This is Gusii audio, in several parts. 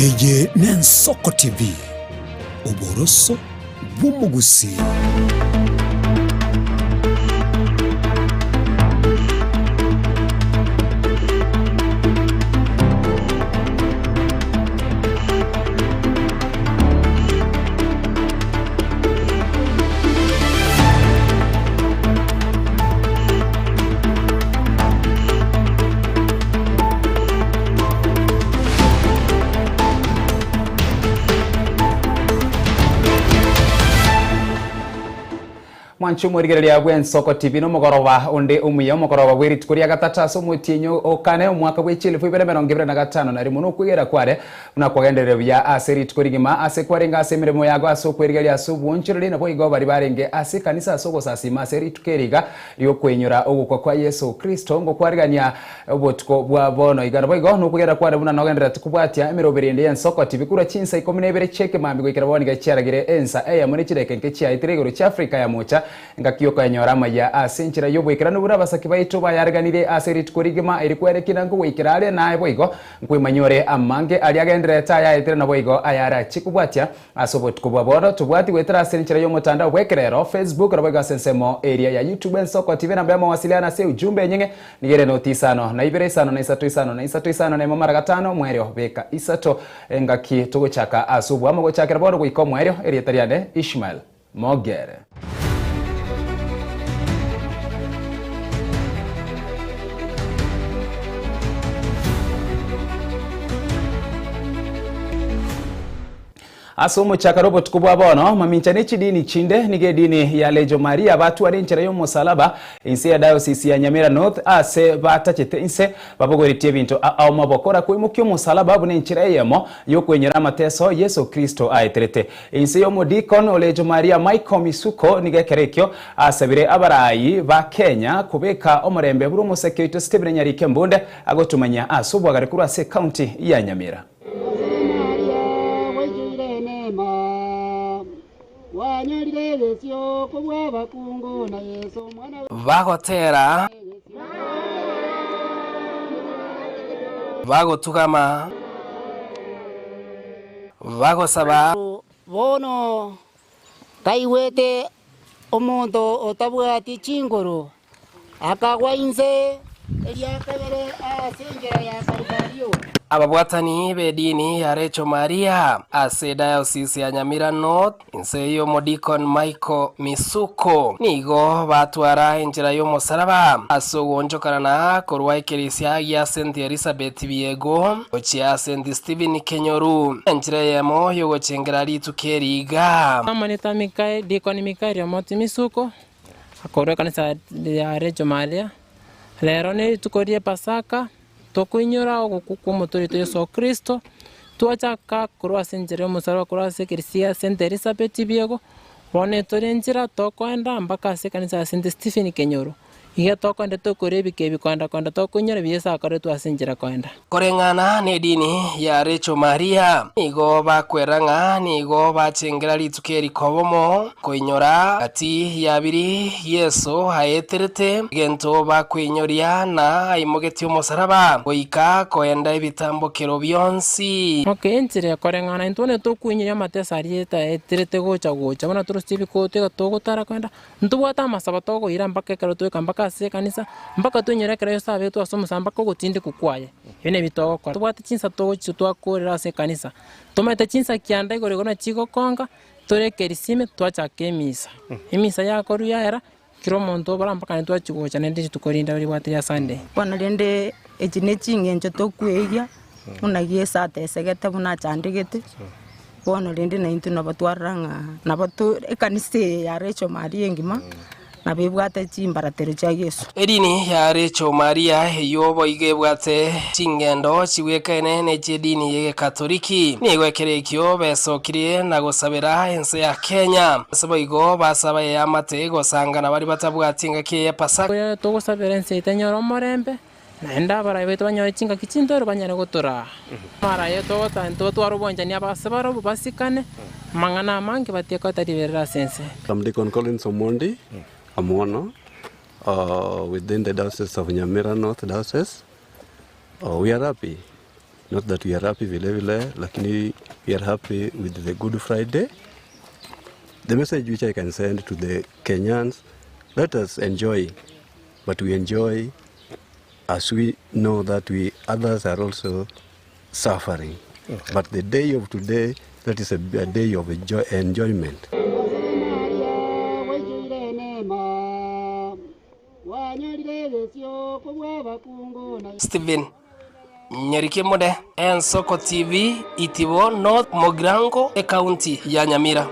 Eye n'Ensoko TV, oboroso bw'omogusii. Mwanche omorigereria bw'Ensoko TV nomogoroba onde omuya, omogoroba bwe rituko ria gatato ase omotienyi o kane omwaka bwe chielfu ibere emerongo ebere na gatano na rimo nokwegera kware Buna kwagenderire buya ase rituko rigima, ase kwarenge ase emeremo yago ase okwerigeria ase obwoonchoreri, naboigo baria barenge ase ekanisa ase ogosasiima ase rituko eri iga ri'okoinyora ogokwa kwa Yeso Kristo, ngokwarigania obotuko bwa bono iga. Naboigo nokwegera kware buna nogendererete kobwatia emeroberi ende y'ensoko tibi korwa chinsa ikomi na ibere chi'ekemambia goikera bono iga chiaragire ensa eyemo ne chidakika nke chiaetire igoro chi'Afrika ya Mocha, Engaki y'okoyanyora amaya ase enchera y'oboikeranu buna abasake baito bayareganire ase rituko rigima eri kwerekina nkogoikera are naye boigo Nkwimanyore amange aria agendererete ayaetire naboigo ayarachie kobwatia ase obotuko bwa bono. Tobwati goetera ase enchera y'omotandao bw'ekerero, Facebook, naboigo ase ensemo eria ya YouTube Ensoko TV. Enamba y'amawasiliano ase ujumbe enyeng'e nigo ere noti isano na ibere isano na isato isano na isato isano na emo mara gatano omoerio beka isato engaki togochaka ase oboamo gochakera bono goika omoerio. Erieta riane Ishmael Mogere. Ase omochakano obotuko bwa bono, mamincha ne chidini chinde nigo edini ya Legio Maria batware enchera y'omosalaba inse ya Diocese ya Nyamira North ase batachete inse babogoretie ebinto ao maboko koimokia omosalaba buna enchera eyemo y'okoinyora amateso Yeso Kristo aeterete. Inse y'omodikon Olejo Maria Michael Misuko nigo ekero ekio asabire abarai ba Kenya kobeka omorembe buna omoseke oito Stephen Nyarike Mbunde agotumanyia ase obwagare korwa ase ecounty ya Nyamira. Ase Maria gwaichoire neema, kwanyorire egesio kobua abakungu, na Yeso omwana Bagotera, bagotugama. Bagosaba. Bono taigwete omonto otabwati chinguru, akagwa inse eria kabere ase enchera ya Kalivario. Ababwatani b'edini ya Recho Maria ase Diocese ya Nyamira North inse y'omodikon Michael Misuko nigo batwara enchera y'omosaraba ase ogoonchokanana korwa ekerisia gia St Elizabeth Biego Gochia St. Stephen Kenyoru, enchera eyemo y'ogochengera rituko eri iga. Amoneta Mikaeli, Dikoni Mikaeli omoti misuko, akorwa ekanisa ya Recho Maria. Rero nerituko rie Pasaka, tokoinyora ogokwa kw'Omotoori oito Yeso Kristo, twachaka korwa ase enchera y'omosaraba korwa ase ekerisia ya St. Elizabeth Biego, bono etore enchera tokoenda mpaka ase ekanisa ya St. Stephen Kenyoru. Iga tokoenda tokoria ebika ebi koenda koenda tokoinyora ebi Yeso akoretwe ase enchera koenda. Koreng'ana nedini ya Recho Maria, nigo bakwera ng'a nigo bachengera rituko eri kobomo, koinyora gati ya biri Yeso aeterete, egento bakweinyoria na aimogetie omosaraba goika koenda ebitambokero bionsi. Okay, enchera ekoreng'ana intwe onye tokoinyoria amateso aria aeterete gocha gocha buna torosie ebikoto iga togotara koenda. Ntobwate amasabo tokoira mpaka ekero twaika mpaka ase ekanisa, mpaka toinyore ekero Yeso abetwe ase omosalaba mpaka ogotindekwa kwaye. Ebio nabio togokora. Tobwate chinsa togochia twakorera ase ekanisa, tomaete chinsa kianda igoro igoro nachi chigokonga, toreke risime twachaka emisa. Emisa yakorwa yaera, kera omonto obora mpaka naende twachia gocha naende rituko rinde ribwate ria Sunday. Bono rende echi ne ching'encho tokweigia, buna Yeso atesegete buna achandegete. Bono rende naintwe nabo twarora ng'a nabo to ekanisa eye ya Recho Maria engima, nabo ebwate chimbaratero chia Yeso. Edini ya Recho Maria eyio boigo ebwate chingendo chigwekaine ne chi'edini y'Egekatoliki, nigo ekero ekio besokirie na gosabera ense ya Kenya. Ase boigo basaba eamate gosangana baria batabwati engaki eye y'Epasaka. Togosabera ense yaito enyore omorembe, Naende abarai baito banyore chingaki chintoro banyare gotoraa. Amarai togotanya totware obwanchani ase barabwo basikane, amang'ana amange batige koeta riberera ase ense. I'm Deacon Collins Omondi Amwono within the Diocese of Nyamira North Diocese. We are happy. Not that we are happy vile vile, lakini we are happy with the Good Friday. The message which I can send to the Kenyans, let us enjoy, but we enjoy as we know that we others are also suffering. But the day of today, that is a, a day of enjoy, enjoyment. Stephen Nyarikemode, Ensoko TV, Itibo North Mugirango, Ekaunti ya Nyamira.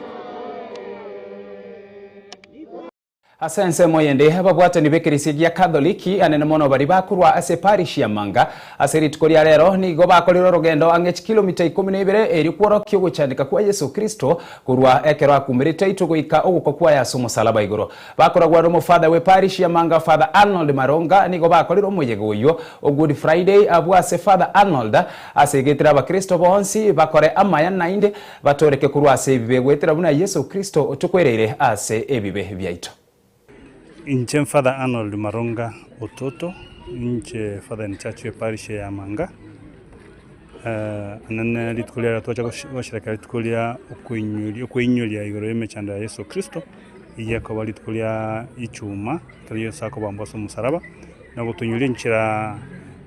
Ase ensemo eyende, ababwatani b'ekerisia gia Katholiki, anene mono baria bakorwa ase eparish ya Manga, ase rituko ria rero nigo bakorire orogendo ang'e chikilomita ikomi na ibere erio kworokia ogochandeka kwa Yeso Kristo korwa ekero akumerete aitwe goika ogokwa kwaye ase omosalaba igoro. Bakoragwa n'omofada bw'eparish ya Manga Father Arnold Maronga nigo bakorire omoyega oyio o Good Friday abwo ase Father Arnold asegetire abakristo bonsi bakore amaya naende Batooreke korwa ase ebibe goetera buna Yeso Kristo otokwereire ase ebibe biaito. Inche Father Arnold Maronga Ototo, inche Father in Church ye parish ya Manga. Anene rituko riaye twacha gosherekea rituko ria okoinyoria igoro y'emechando ya Yeso Kristo, eyio ekoba rituko ria ichuma ekero Yeso akobambwa ase omosaraba, na gotoinyoria enchera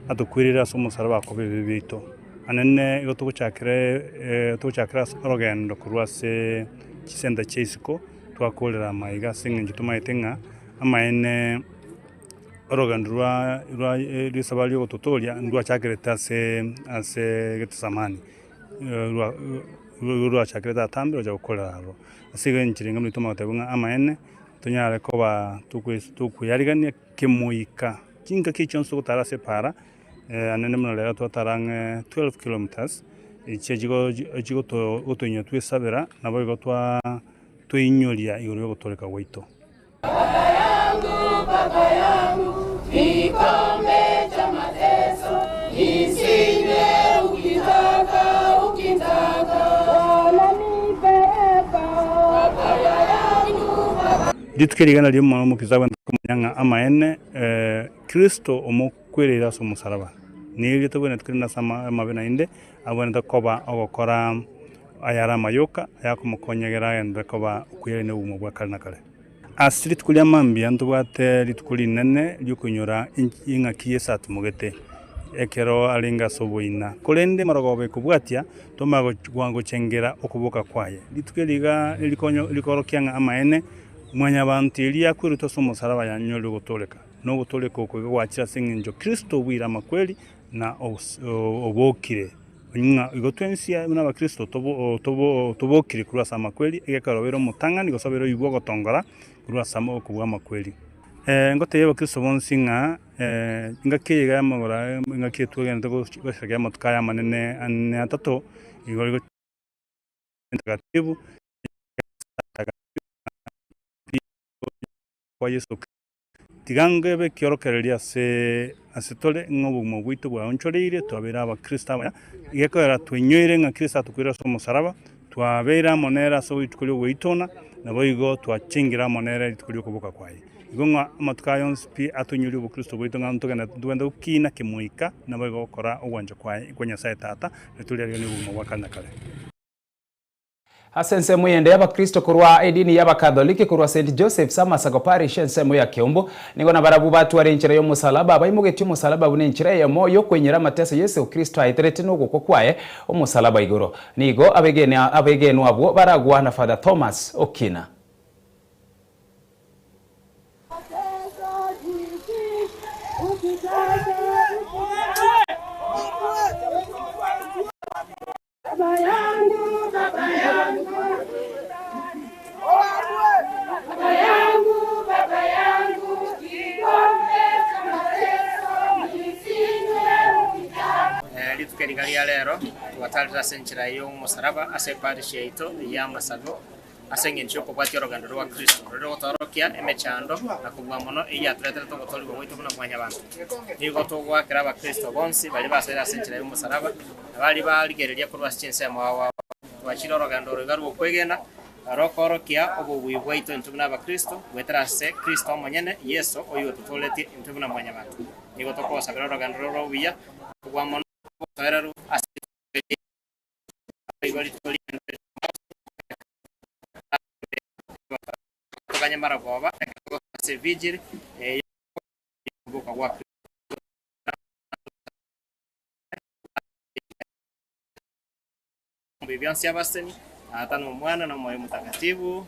atokwerire ase omosaraba akoba ebibe biaito. Anene igo togochakera togochakera ase orogendo korwa ase chisenta chia isiko, twakorera amaiga ase eng'encho tomaete ng'a amaene orogendo rwa rwa risaba ria ogototoria ndwachakerete ase ase Getsemani, rwa rwachakerete atambe rocha gokorera aroro. Ase igo enchera enga tomanye goteba ng'a amaene, tonyare koba tokoes tokoyarigania kemoika, chingaki echio chionsi togotara ase epaara. Anene buna rero twatara ang'e 12 kilometres, echio chigotoinyora twesabera, naboigo tweinyoria igoro y'ogotooreka gwaito. Rituko eri rigana ri'omwana omokiza agwenerete komanya ng'a amaene Kristo omo. Kwereire ase omosaraba. Nerio tobwenerete korenda ase amabe naende, abwenerete koba ogokora ayare amayoka, ayakomokonya egere agenderere koba okoirania obogima bwa kare na kare. Ase rituko ria mambia ntobwate rituko rinene riokoinyora ing'aki Yeso atimogete ekero arenge ase oboina. Korende marogoba ekobwatia, tomanye gochengera okoboka kwaye. Rituko eri iga rikorokia ng'a amaene, mwanyabanto eria akwerete ase omosaraba yanyorire gotooreka. Na ogotooreka oko iga gwachire ase engencho Kristo obuire amakweri na obokire, ng'a igo twensi buna abakristo tobokire korwa ase amakweri, egekero obeire omotang'ani gose obeire oyio bw'ogotongora korwa ase okobua amakweri. Ngotebia abakristo bonsi ng'a engaki eye iga y'amagoro aya, engaki eye twegenete goserekea amatuko aya amanene ane atato, igo takatifu kwa Yeso Kristo. Tiga ngebe ekiorokererio ase ase tore, ng'a obogima bwaito bwaonchoreire, twabeire abakristo abaya, gekoera twainyoire ng'a Kristo atokwire ase omosaraba, twabeire amo nere ase rituko ri'ogoitona, naboigo twachengire amo nere rituko ri'okoboka kwaye. Igo ng'a amatuko aya onsi pi atoinyorie obokristo bwaito ng'a ntogende ntogende gokina kemoika, naboigo gokora ogwancha kwaye kwa Nyasaye Tata, na toriarigie obogima bwa kare na kare. Ase ensemo eyende y'Abakristo korwa edini y'Abakatholiki korwa St Joseph's Amasago Parish ensemo ya Keumbu, nigo nabarabwo batware enchera y'omosalaba, baimogetie omosalaba buna enchera eyemo y'okoinyora amateso Yeso Kristo aeterete nogokwa kwaye omosalaba igoro. Nigo abegenwa abwo baragwa na Father Thomas Okina. Rituko eri iga ria rero twatarire ase enchera y'omosaraba ase eparish yaito y'Amasago ase engencho y'okobwatia orogendo rwa Kristo, roria rogotoorokia emechando na kobua mono eyio yatoreterete ogotoorigwa gwaito buna mwanyabanto. Nigo togoakera abakristo bonsi baria basoire ase enchera y'omosaraba, na baria barigereria korwa ase chinsemo ao ao. Twachire orogendo oro iga rw'okwegena, rokoorokia obobui bwaito intwe buna abakristo, goetera ase Kristo omonyene, Yeso, oyio ototooretie intwe buna mwanyabanto. Nigo tokosabera orogendo rore obuya, kobua mono. Obotoereru ase rituko eri naboigo rituko ri'endero ria Jumamosi toganye maragoba ekero togokora ase evigili eye y'okoboka gwa Kristo. Mbuya bionsi abaseni, Tata na Omwana na Omoyo Omotakatifu.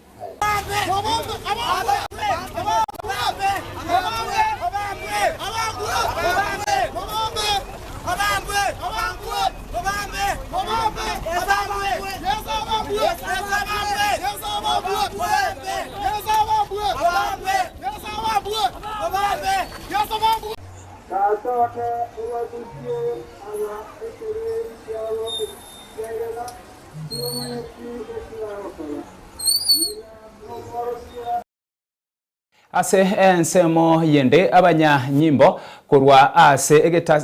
Ase ensemo yende abanyanyimbo korwa ase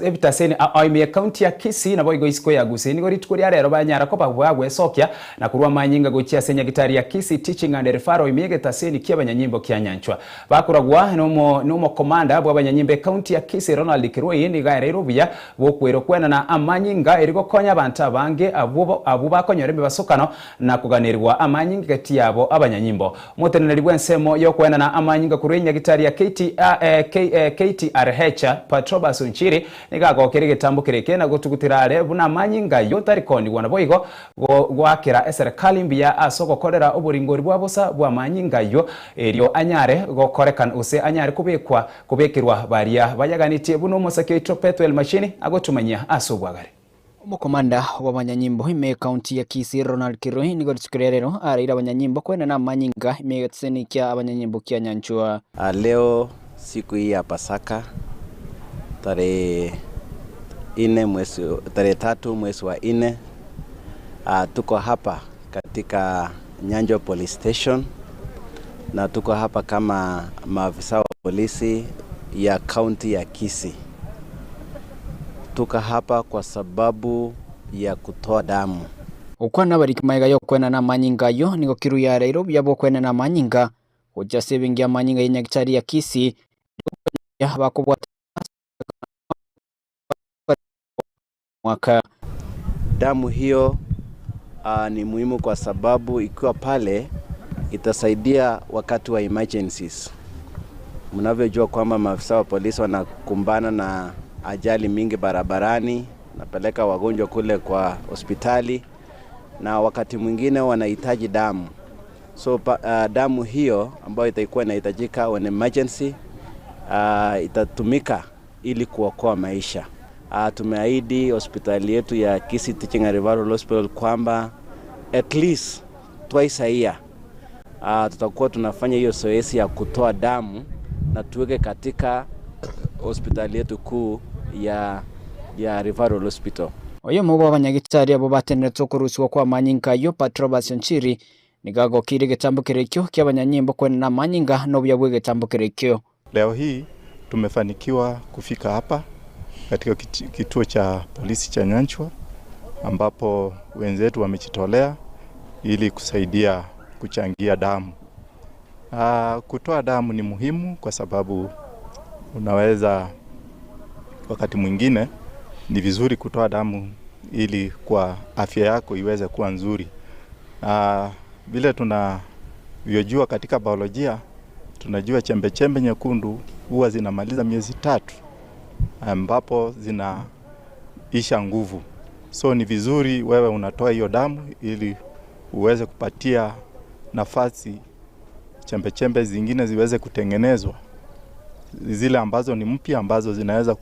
ebitaseni ao ime ye county ya Kisii naboigo isiko ya Gusii nigo rituko ria rero banyara koba bagwesokia na korwa amanyinga gochia ase nyagitari ya Kisii Teaching and Referral ime yegetaseni kia abanyanyimbo kia Nyanchwa. Bakoragwa nomokomanda bw'abanyanyimbo ecounty ya Kisii Ronald Kirui nigo aereire obuya bw'okoira okwenana amanyinga erio gokonya abanto abange abwo abwo bakonyora emebasokano na koganerigwa amanyinga gati yabo abanyanyimbo. Omoteneneri bw'ensemo y'okoenana amanyinga korwa enyagitari ya KTRH Patrobas Onchiri nigo agokire egetambo keria eke na gotugutera are buna amanyinga ayio tari koonigwa naboigo goakera eserekari mbuya ase ogokorera oboringori bwa bosa bw'amanyinga ayio erio anyare gokorekana gose anyare kobekwa kobekerwa baria bayaganetie buna omosake oito Pethuel Machini agotumanyia ase obwagare. Omokomanda bw'abanyanyimbo ime ekaunti ya Kisii Ronald Kirui nigo rituko ria rero areire abanyanyimbo koenana amanyinga ime y'egetiseni kia abanyanyimbo kia Nyanchwa. Leo siku hii ya Pasaka tarehe nne mwezi, tarehe tatu mwezi wa nne, tuko hapa katika Nyanchwa Police Station na tuko hapa kama maafisa wa polisi ya kaunti ya Kisii. Tuko hapa kwa sababu ya kutoa damu. Gokwana abariki magega y'okoenana amanyinga ayio, nigo Kirui areire obuya bw'okoenana amanyinga gochia ase ebenki y'amanyinga y'enyagitari ya Kisii, erio konya bakobwatana ase omwaka. Damu hiyo ni muhimu kwa sababu ikiwa pale itasaidia wakati wa emergencies. Mnavyojua kwamba maafisa wa polisi wanakumbana na ajali mingi barabarani, napeleka wagonjwa kule kwa hospitali na wakati mwingine wanahitaji damu. So damu hiyo ambayo itakuwa inahitajika when emergency itatumika ili kuokoa maisha. Tumeahidi hospitali yetu ya Kisii Teaching and Referral Hospital kwamba at least twice a year tutakuwa tunafanya hiyo zoezi ya kutoa damu na tuweke katika hospitali yetu kuu ya Referral Hospital. Oyomo bw'abanyagitari abwo batenerete okorusigwa kw'amanyinga ayio Patrobas Onchiri nigo agokirie egetambo keria ekio ki'abanyanyimbo kwenena amanyinga na obuya bw'egetambo keria ekio. Leo hii tumefanikiwa kufika hapa katika kituo cha polisi cha Nyanchwa ambapo wenzetu wamejitolea ili kusaidia kuchangia damu. Kutoa damu ni muhimu kwa sababu unaweza wakati mwingine ni vizuri kutoa damu ili kwa afya yako iweze kuwa nzuri. Vile tunavyojua katika biolojia, tunajua chembe-chembe nyekundu huwa zinamaliza miezi 3 ambapo zinaisha nguvu. So ni vizuri wewe unatoa hiyo damu ili uweze kupatia nafasi chembe-chembe zingine ziweze kutengenezwa, zile ambazo ni mpya ambazo zinaweza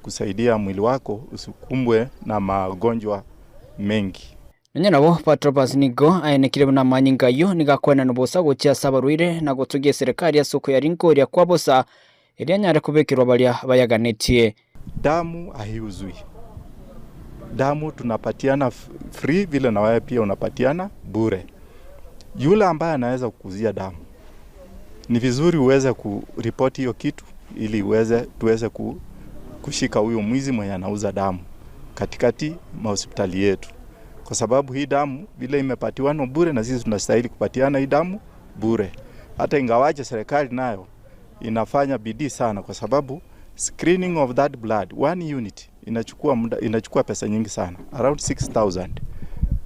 kusaidia mwili wako usikumbwe na magonjwa mengi. Nonya nabo Patrobas nigo aenekire buna amanyinga ayio nigo akoenana obosa gochia ase abarwaire na gotogia eserekari ase okoyarinkoria kwa bosa eria anyare kobekerwa baria bayaganetie. Damu haiuzwi. Damu tunapatiana free vile na wewe pia unapatiana bure. Yule ambaye anaweza kukuzia damu ni vizuri uweze kuripoti hiyo kitu ili tuweze kushika huyo mwizi mwenye anauza damu katikati mahospitali yetu. Kwa sababu hii damu vile imepatiwana bure na sisi tunastahili kupatiana hii damu bure. Hata ingawaje serikali nayo inafanya bidii sana kwa sababu screening of that blood 1 unit inachukua muda, inachukua pesa nyingi sana around 6000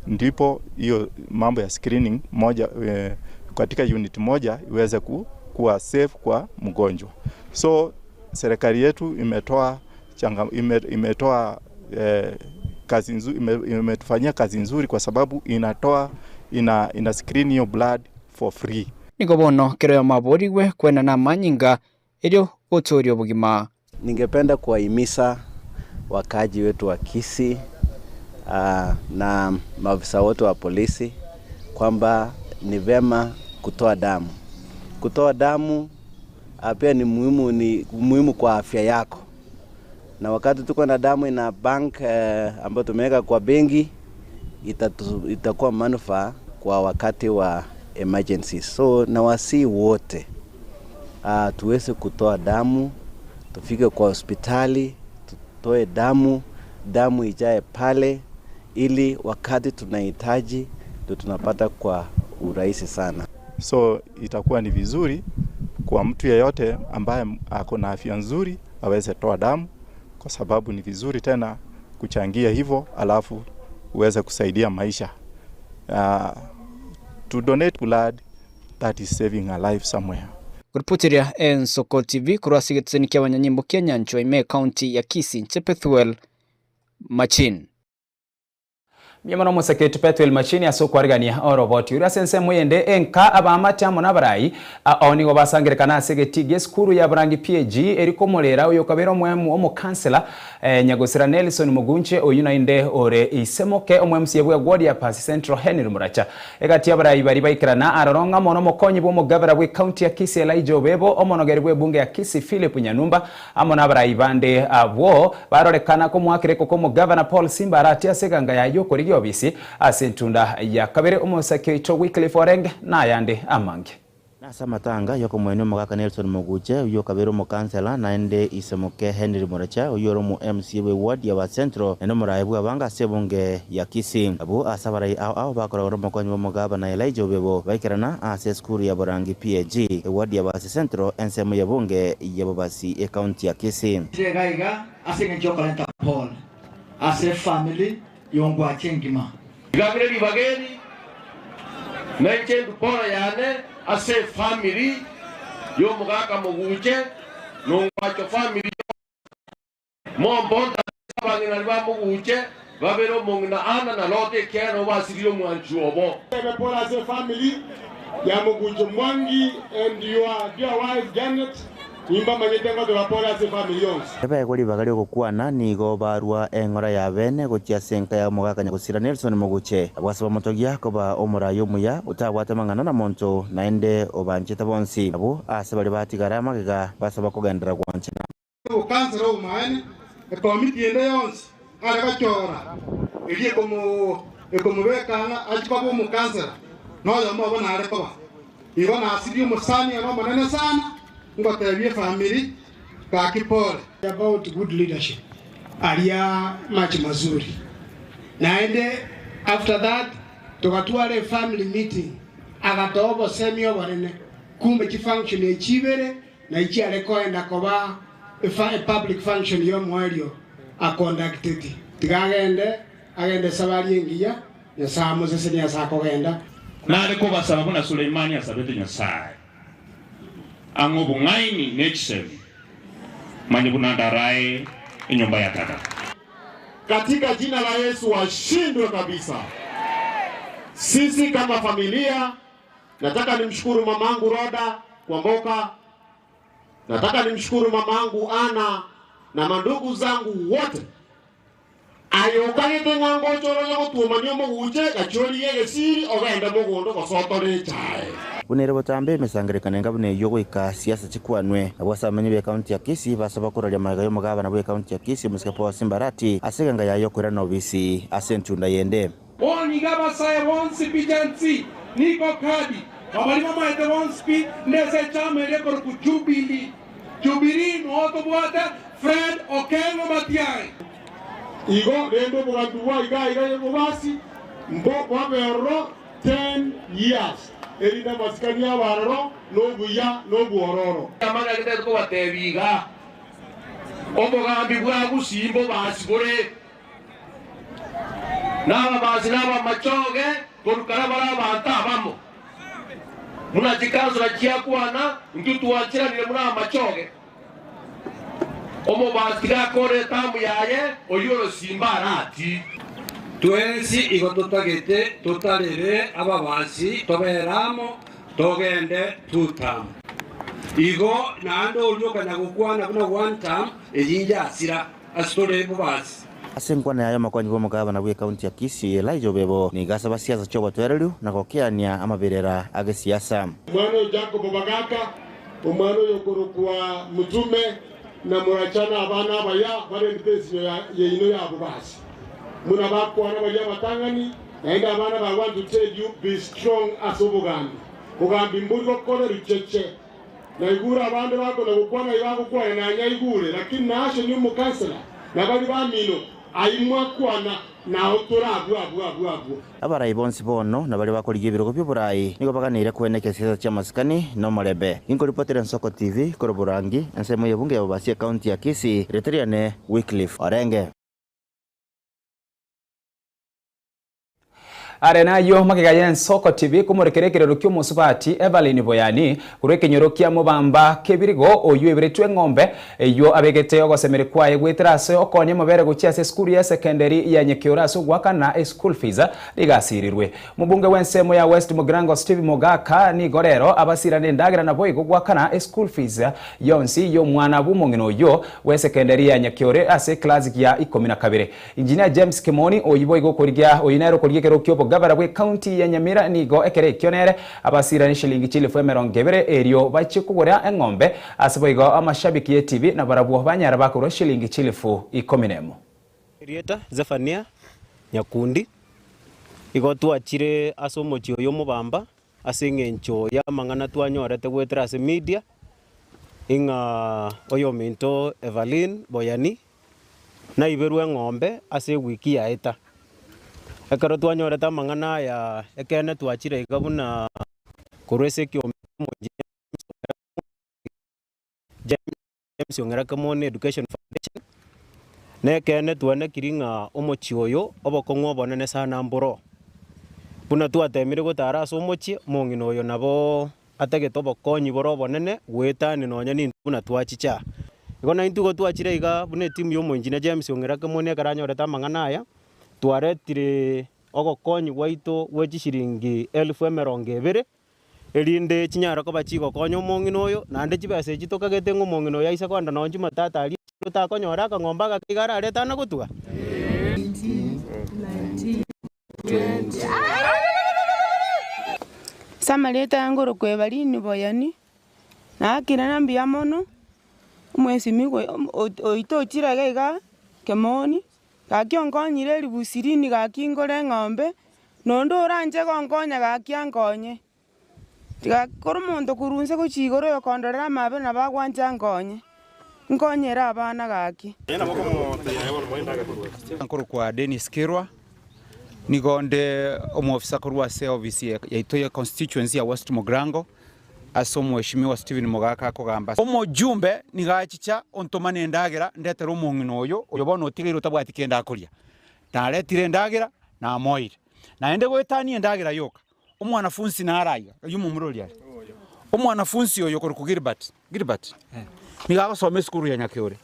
ndipo hiyo mambo ya screening moja eh, katika unit moja iweze ku, kuwa safe kwa mgonjwa. So serikali yetu imetoa changa, ime, imetoa eh, kazi nzuri, ime, imetufanyia kazi nzuri kwa sababu inatoa ina, ina screen hiyo blood for free. Nigo bono kero ya maborigwe kwena na manyinga erio gotoria obogima. Ningependa kuwahimiza wakaaji wetu wa Kisii na maafisa wote wa polisi kwamba ni vema kutoa damu. Kutoa damu pia ni muhimu, ni muhimu kwa afya yako, na wakati tuko na damu ina bank ambayo tumeweka kwa benki itakuwa manufaa kwa wakati wa emergency. So nawasihi wote tuweze kutoa damu, tufike kwa hospitali tutoe damu, damu ijae pale, ili wakati tunahitaji ndio tunapata kwa urahisi sana. So itakuwa ni vizuri kwa mtu yeyote ambaye ako na afya nzuri aweze toa damu, kwa sababu ni vizuri tena kuchangia hivyo, alafu uweze kusaidia maisha. To donate blood that is saving a life somewhere. Guripotiria Ensoko TV korwa ase egeteseni kia abanyanyimbo kia Nyanchwa ime county ya Kisii inche Pethuel Machin. Mbuya mono omoseketu Pethuel Machini ase okwarigania oroboti oria ase ensemo eyende enka abamate amo na abarai ao nigo basangerekana ase egeti gia esukuru ya Borangi PAG eri komorera oyo okabera omoemu omokansela eh, Nyagosira Nelson Mugunche oyu naende ore isemoke omoMCA bwa ward ya Pasi Central Henry Muracha egati ya abarai bari baikerana aroro ng'a mono omokonyi bwa omogavana bwa ekaunti ya Kisii Elijah Obebo omonogeri bwa ebunge ya Kisii Philip Nyanumba amo na abarai bande abwo barorekana komwakera ekoko omogavana Paul Simba Arati ase eganga yaye okorigia obisi ase entunda ya kabere omosake oito Wycliffe Orenge nayande amange. Nase amatanga yokomoenia omogaka Nelson Moguche, oyio okabera omokansela, naende Isemoke Henry Moracha, oyio ore omo MCA bwe ward ya Ba Central, naende omoraai bw'abange ase ebunge ya Kisii. Abwo ase abarai ao ao bakoragwa nomokonyi bw'omogabana Elijah Obebo baikerana ase esukuru ya Borangi PAG, eward ya Basi Central, ensemo y'ebunge ya Bobasi, ecounty ya Kisii. Inche iga iga ase engencho y'okorenta pole ase efamiri y'ongwache engima. Gambire ribaga eri, na inche ndue pole yane ase efamiri y'omogaka Moguche na Ongwacho famiri yonsi. Mombonte ase abang'ina baria ba Moguche babere omong'ina Anna na Loti, ekiagera nabo basiririe omwanchi obo. Ebe pole ase efamiri ya Moguche Mwangi and your dear wife Janet. Nimbamanyete ngoteba pole ase efamiri yonsi. Ebeegwa ribaga ri'ogokwana nigo barua eng'ora ya bene gochia ase enka ya omogaka nyagosira Nelson Moguche. Abwo ase bamotogia koba omorai omuya, otabwate amang'ana na monto, naende obanchete bonsi. Abwo ase baria batigara magega basaba kogenderera gwanchana. Obokansela obomaene, ekomiti ende yonsi are gochora eria ekomobeka ng'a achie koba omokansela, noyomo obo nare koba. Igo nasirie omosani one omonene sana, ngotebia efamiri gaki pole. About good leadership aria mache mazuri naende after that togatwara efamily meeting agatoa obosemi obonene kumbe chifunction echi ibere na chiare koenda koba epublic function y'omoerio aconducted tiga agende agende esabari engiya Nyasaye amosesenie ase akogenda. Nare kobasaba buna Suleimani asabete Nyasae, ang'e obong'aini ne chisemi, manye buna ndarae enyomba ya tata. Katika jina la Yesu washindwe kabisa. Sisi kama familia, nataka nimshukuru mamangu Roda Kwamboka, nataka nimshukuru mamangu Ana na mandugu zangu wote ayokagete ng'a ngochoro nyagotuomania omoguche gachori egesiri ogende mogondo gosotore echae. Buna ere botambe emesangererekano enga buna eyio goika siasa chikwanwe. Abwo ase abamenyi b'ecounty ya Kisii basaba koraria magega y'omogabana bw'ecounty ya Kisii omosike Paul Simba Arati ase eganga yaye okoirana obisi ase entunda yende. Bono iga abasae bonsi pi Gen Z nigo kadi babaria bamaete bonsi pi ndese echama eria ekorokwa Jubilee. Jubilee noo tobwate Fred Okengo Matiang'i. Igo rende obogambi bwa iga iga bobasi mbo bwabe ororo 10 years, erinde amasikani abe aroro, na obuya, na obwororo. Amang'ana gete tokobatebia iga, Obogambi bwa Gusii mbobasi bore, na ababasi na abamachoge korwa kare bare abanto abamo. Buna chikansura chiakwana, intwe twancheranire buna amachoge. Omobasi tiga akore etamu yaye, oyio orosimba arati. Twensi igo totagete totarere ababasi tobere amo, togende two term. Igo naende oria okanya gokwana buna one term, eyio inche asira ase tore bobasi. Ase enkwana yaye omokonyi bw'omogabana bw'ekaunti ya Kisii, Elijah Obebo, nigo asaba siasa chi'obotoereru na gokeania amaberera agesiasa. Omwana oyo Jakobo bagaka, omwana oyo okorokwa Mutume, na moracha nabana abaya barendete ensinyo yaino y'abobasi, buna bakwana baria abatang'ani, naende abana ba want to tell you be strong ase obogambi. Bogambi mbori gokora richeche. Naigure abande bakona gokwana iga agokwana nanyaigure, lakini Nahashon omokansela na baria bamino ayio mwakwana nao tore abwo abwo abwo abwo. Abarai bonsi bono na baria bakorigia ebirogo bi'oborai nigo baganeire koeneka esiasa chi'amasikani na omorembe. Inkoripotera Ensoko TV korwa Borangi, ensemo y'ebunge ya Bobasi ekaunti ya Kisii, rieta riane Wycliffe Orenge. Are nayio magega y'Ensoko TV komorekera ekerero ki'omosubati Evelyn Boyani korwa ekenyoro kia Mobamba Kebirigo oyio oiberetwe eng'ombe eyio abegete ogosemeria kwaye goetera ase okoonia amabere gochia ase esukuru ya esekenderi ya Nyekeoro ase ogoakana eschool fees rigasirirwe. Omobunge bw'ensemo ya West Mugirango Steve Mogaka nigo rero abasirane endagera naboigo goakana eschool fees yonsi y'omwana bw'omong'ina oyio bw'esekenderi ya Nyekeore ase eclass ya ikomi na kabere. Engineer James Kimoni, oyio boigo okorigia oyio nere okorigia ekero ki'obogabara bw'ecounty ya Nyamira nigo ekero ekio nere abasirane shilingi chilifu emerongo ebere erio bachie kogora eng'ombe ase boigo amashabiki y'etibi nabarabwo banyara bakorwa shilingi chilifu ikomi nemo. Erieta Zefania Nyakundi. Igo twachire ase omochie oyo omobamba ase eng'encho y'amang'ana twanyorete goetera ase media, ing'a oyominto Evaline Boyani naiberwe eng'ombe ase ewiki yaeta. Ekero twanyorete amang'ana aya ekeene twachire iga buna korwa ase ekiombe James Ong'era Kemoni Education Foundation, na ekeene twanekiri ng'a omochie oyo obokong'u obonene sana mboro. Buna twatemire gotara ase omochie, omong'ina oyo nabo atagete obokonyi bore obonene goetania nonya nintwe buna twachicha aa. Igo naintwe igo twachire iga buna etimu ya omoengineer James Ong'era Kemoni ekero anyorete amang'ana aya, twaretire ogokonyi gwaito gwe chishiringi elfu emerongo ebere, erinde chinyare koba chigokonya omong'ina oyo, naende chibesa echi tokagete ng'a omong'ina oyo aise kogenda nonye chimatatu aria takonyora akang'ombe agake iga ararete ana gotuga. Ase amarieta aye ngorokwa Evalini Boyani, nakire na mbuya mono, omwesimigwa oito ochire iga igaa Kemoni, gaki onkonyire eribusirini gaki ngore eng'ombe, nonde oranche gonkonya gaki ankonye. Tiga kore omonto korwa inse gochia igoro oyokondorera amabe nabo agwancha ankonye, nkonyere abana gaki. Nkorokwa Dennis Kirwa, nigo nde omwofisa korwa ase ofisi yaito ya constituency ya West Mugirango, ase omweshimiwa Stephen Mogaka akogamba. Omojumbe nigo achicha ontoma nendagera ndetere omong'ina oyo, oyo bono otigaire otabwati kende akoria. Naretire endagera, namoeire. Naende goetania endagera yoka, Omwanafunsi nare aiga, oyio momura oria are. Omwanafunsi oyo okorokwa Gilbert, Gilbert, nigo agosoma esukuru ya Nyakeore,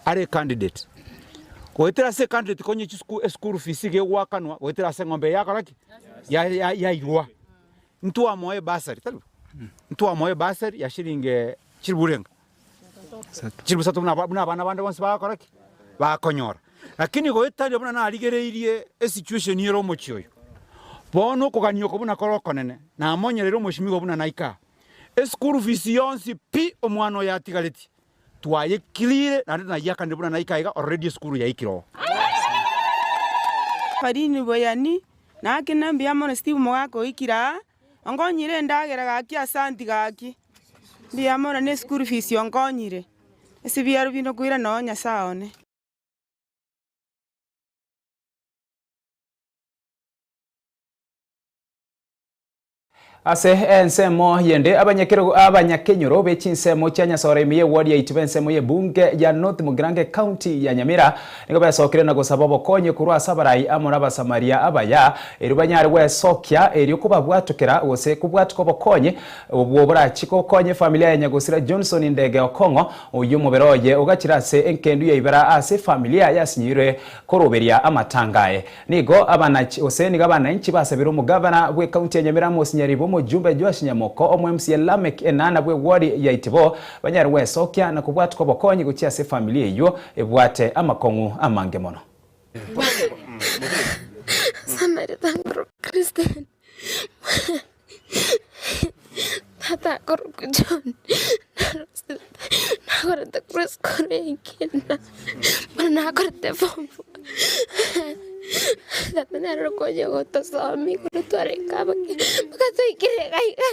are ecandidate. Goetera ase ecandidate konya chisuku eschool fees iga egoakanwa goetera ase eng'ombe eye yakora ki? Ya- ya- yairwa. Ntwamoa ebursary, tari bo? Ntwamoa ebursary ya shilingi chilifu renga? Chilifu isato buna buna abana bande bonsi bagokora ki? Bakonyora. Lakini goetania buna narigereirie esituation ere omochie oyo, bono okogania oko buna kore okonene, namonyereire omoshimiwa buna naika aa. Eschool fees yonsi pi omwana oyo atigaretie, twayekirire naende nayiakanire buna naika iga already esukuru yaikire oo. Farini Boyani, Naki mbuya mono Steve Mogaka oikire aa, onkonyire endagera gaki asanti gaki. Mbuya mono ne eschool fees onkonyire, ase ebiaro binde okoirana noo Nyasaye one. Ase ensemo yende, abanyakerogo abanyakenyoro be chinsemo chia Nyasore ime y'eward ya Itibo ensemo y'ebunge ya North Mugirango ecounty ya Nyamira nigo besokire na gosaba obokonyi korwa ase abarai amo n'Abasamaria abaya erio banyare gwesokia erio kobabwatokera gose kobwatoka obokonyi obwo borachie gokonya efamilia ya Nyagosira Johnson Ndege Okong'o oyio omobere oye ogachire ase enkendu ya ibera ase efamilia yasinyoirwe koroberia amatanga aye. Nigo abanachi gose nigo abananchi basabire omogavana bw'ekaunti ya Nyamira Amos Nyaribo, omojumbe Joash Nyamoko, omo MCA Lameck Enana bw'eward ya Itibo banyare gwesokia na kobwatuka obokonyi gochia ase efamiri eyio ebwate amakong'u amange mono. Tata akorokwa John, nakorete korwa esukuru ya ekenda, bono nakorete form four. Tata nere okonya gotosomia igoro twarenge abake mpaka twaikire iga iga.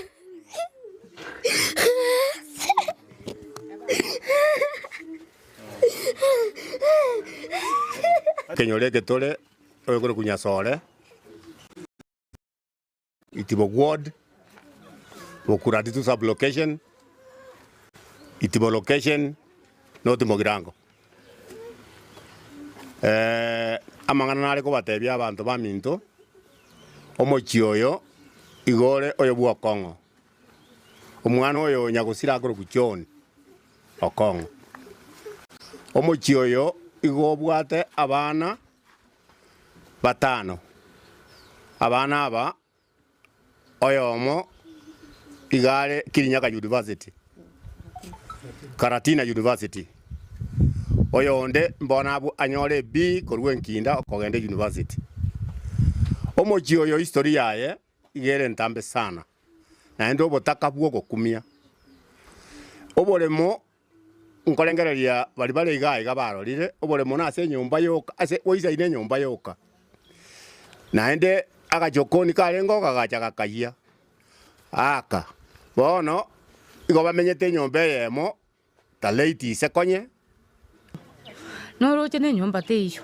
Ekenyoro eke tore, oyokorokwa Nyasore. Itibo ward, Bokuratitu sub location, Itibo location, North Mugirango. Amang'ana nare kobatebia abanto baminto, omochie oyo igo ore oyo bwa Okong'o. Omwana oyo nyagosira akorokwa John Okong'o. Omochie oyo igo obwate abana batano. Abana aba, oyomo iga are Kirinyaga University, Karatina University, oyonde mbono abwo anyore eB korwa Enkinda okogenda university. Omochie oyo history yaye iga ere entambe sana, naende obotaka bw'ogokumia. Oboremo Nkorengereria baria bare iga aiga barorire oboremo nase enyomba yoka, ase goisaine enyomba yoka. Naende agachokoni karenge okagacha gakayia, aka. Bono igo bamenyete enyomba eyemo, taleti ise konye. Noroche nenyomba teiyo,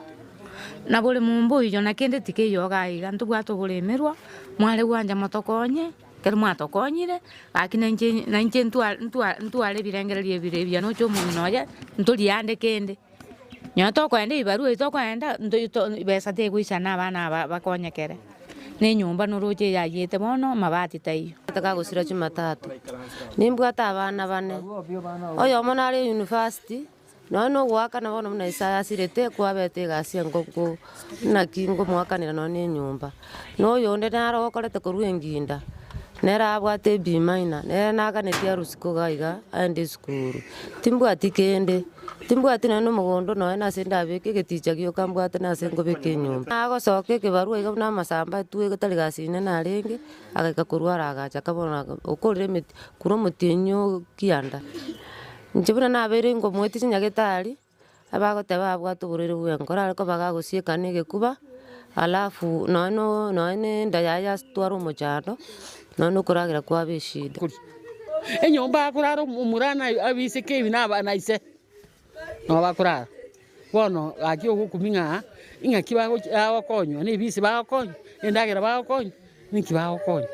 na bore momba oiyo na kende tikeiyo iga iga, ntobwate oboremerwa, mware gwancha motokonye. Ekero mwatokonyire, gaki nainche nainche ntwa ntwa ntware ebirengererio ebire ebiya noche omong'ina oye, ntorie ande kende. Nonye tokoenda ebibarua ebi tokoenda nto to besa tegoisana abana aba bakonyekere, na enyomba noroche eyayete bono amabati taiyo. Gosira Jumatatu, nimbwate abana bane, oyomo nare university. Nonya nogoakana bono buna Isaya asirete, kwabete egasi enkongu naki ngomoakanera nonya na enyomba. Na oyonde naro okorete korwa enginda, nere abwate ebimaina, nere naganetie arusie iga iga aende esukuru. Timbwati kende, timbwati nonya na omogondo nonya na ase ndabeke egeticha gioka mbwate na ase nkobeka enyomba. Nagosoka ekebarua iga buna amasamba atwe tari gasi inene arenge, agaika korwa aro agacha akabora okorire emeti korwa omotienyi o kianda. Inche buna nabeire ngomoetia chinyagetari, abagoteba abwate oborwaire bw'enkoro are koba gagosieka na egekuba, alafu nonye no nonye na enda yaye yasitwara omochando, nonye na okoragera kwaba eshida. Enyomba akorara omorana abiseke ebi na abana ise, nabo bakorara. Bono gaki ogokumia ng'a ing'aki bagochi bagokonywa, na ebisi bagokonywa, na endagera bagokonywa, ninki bagokonywa.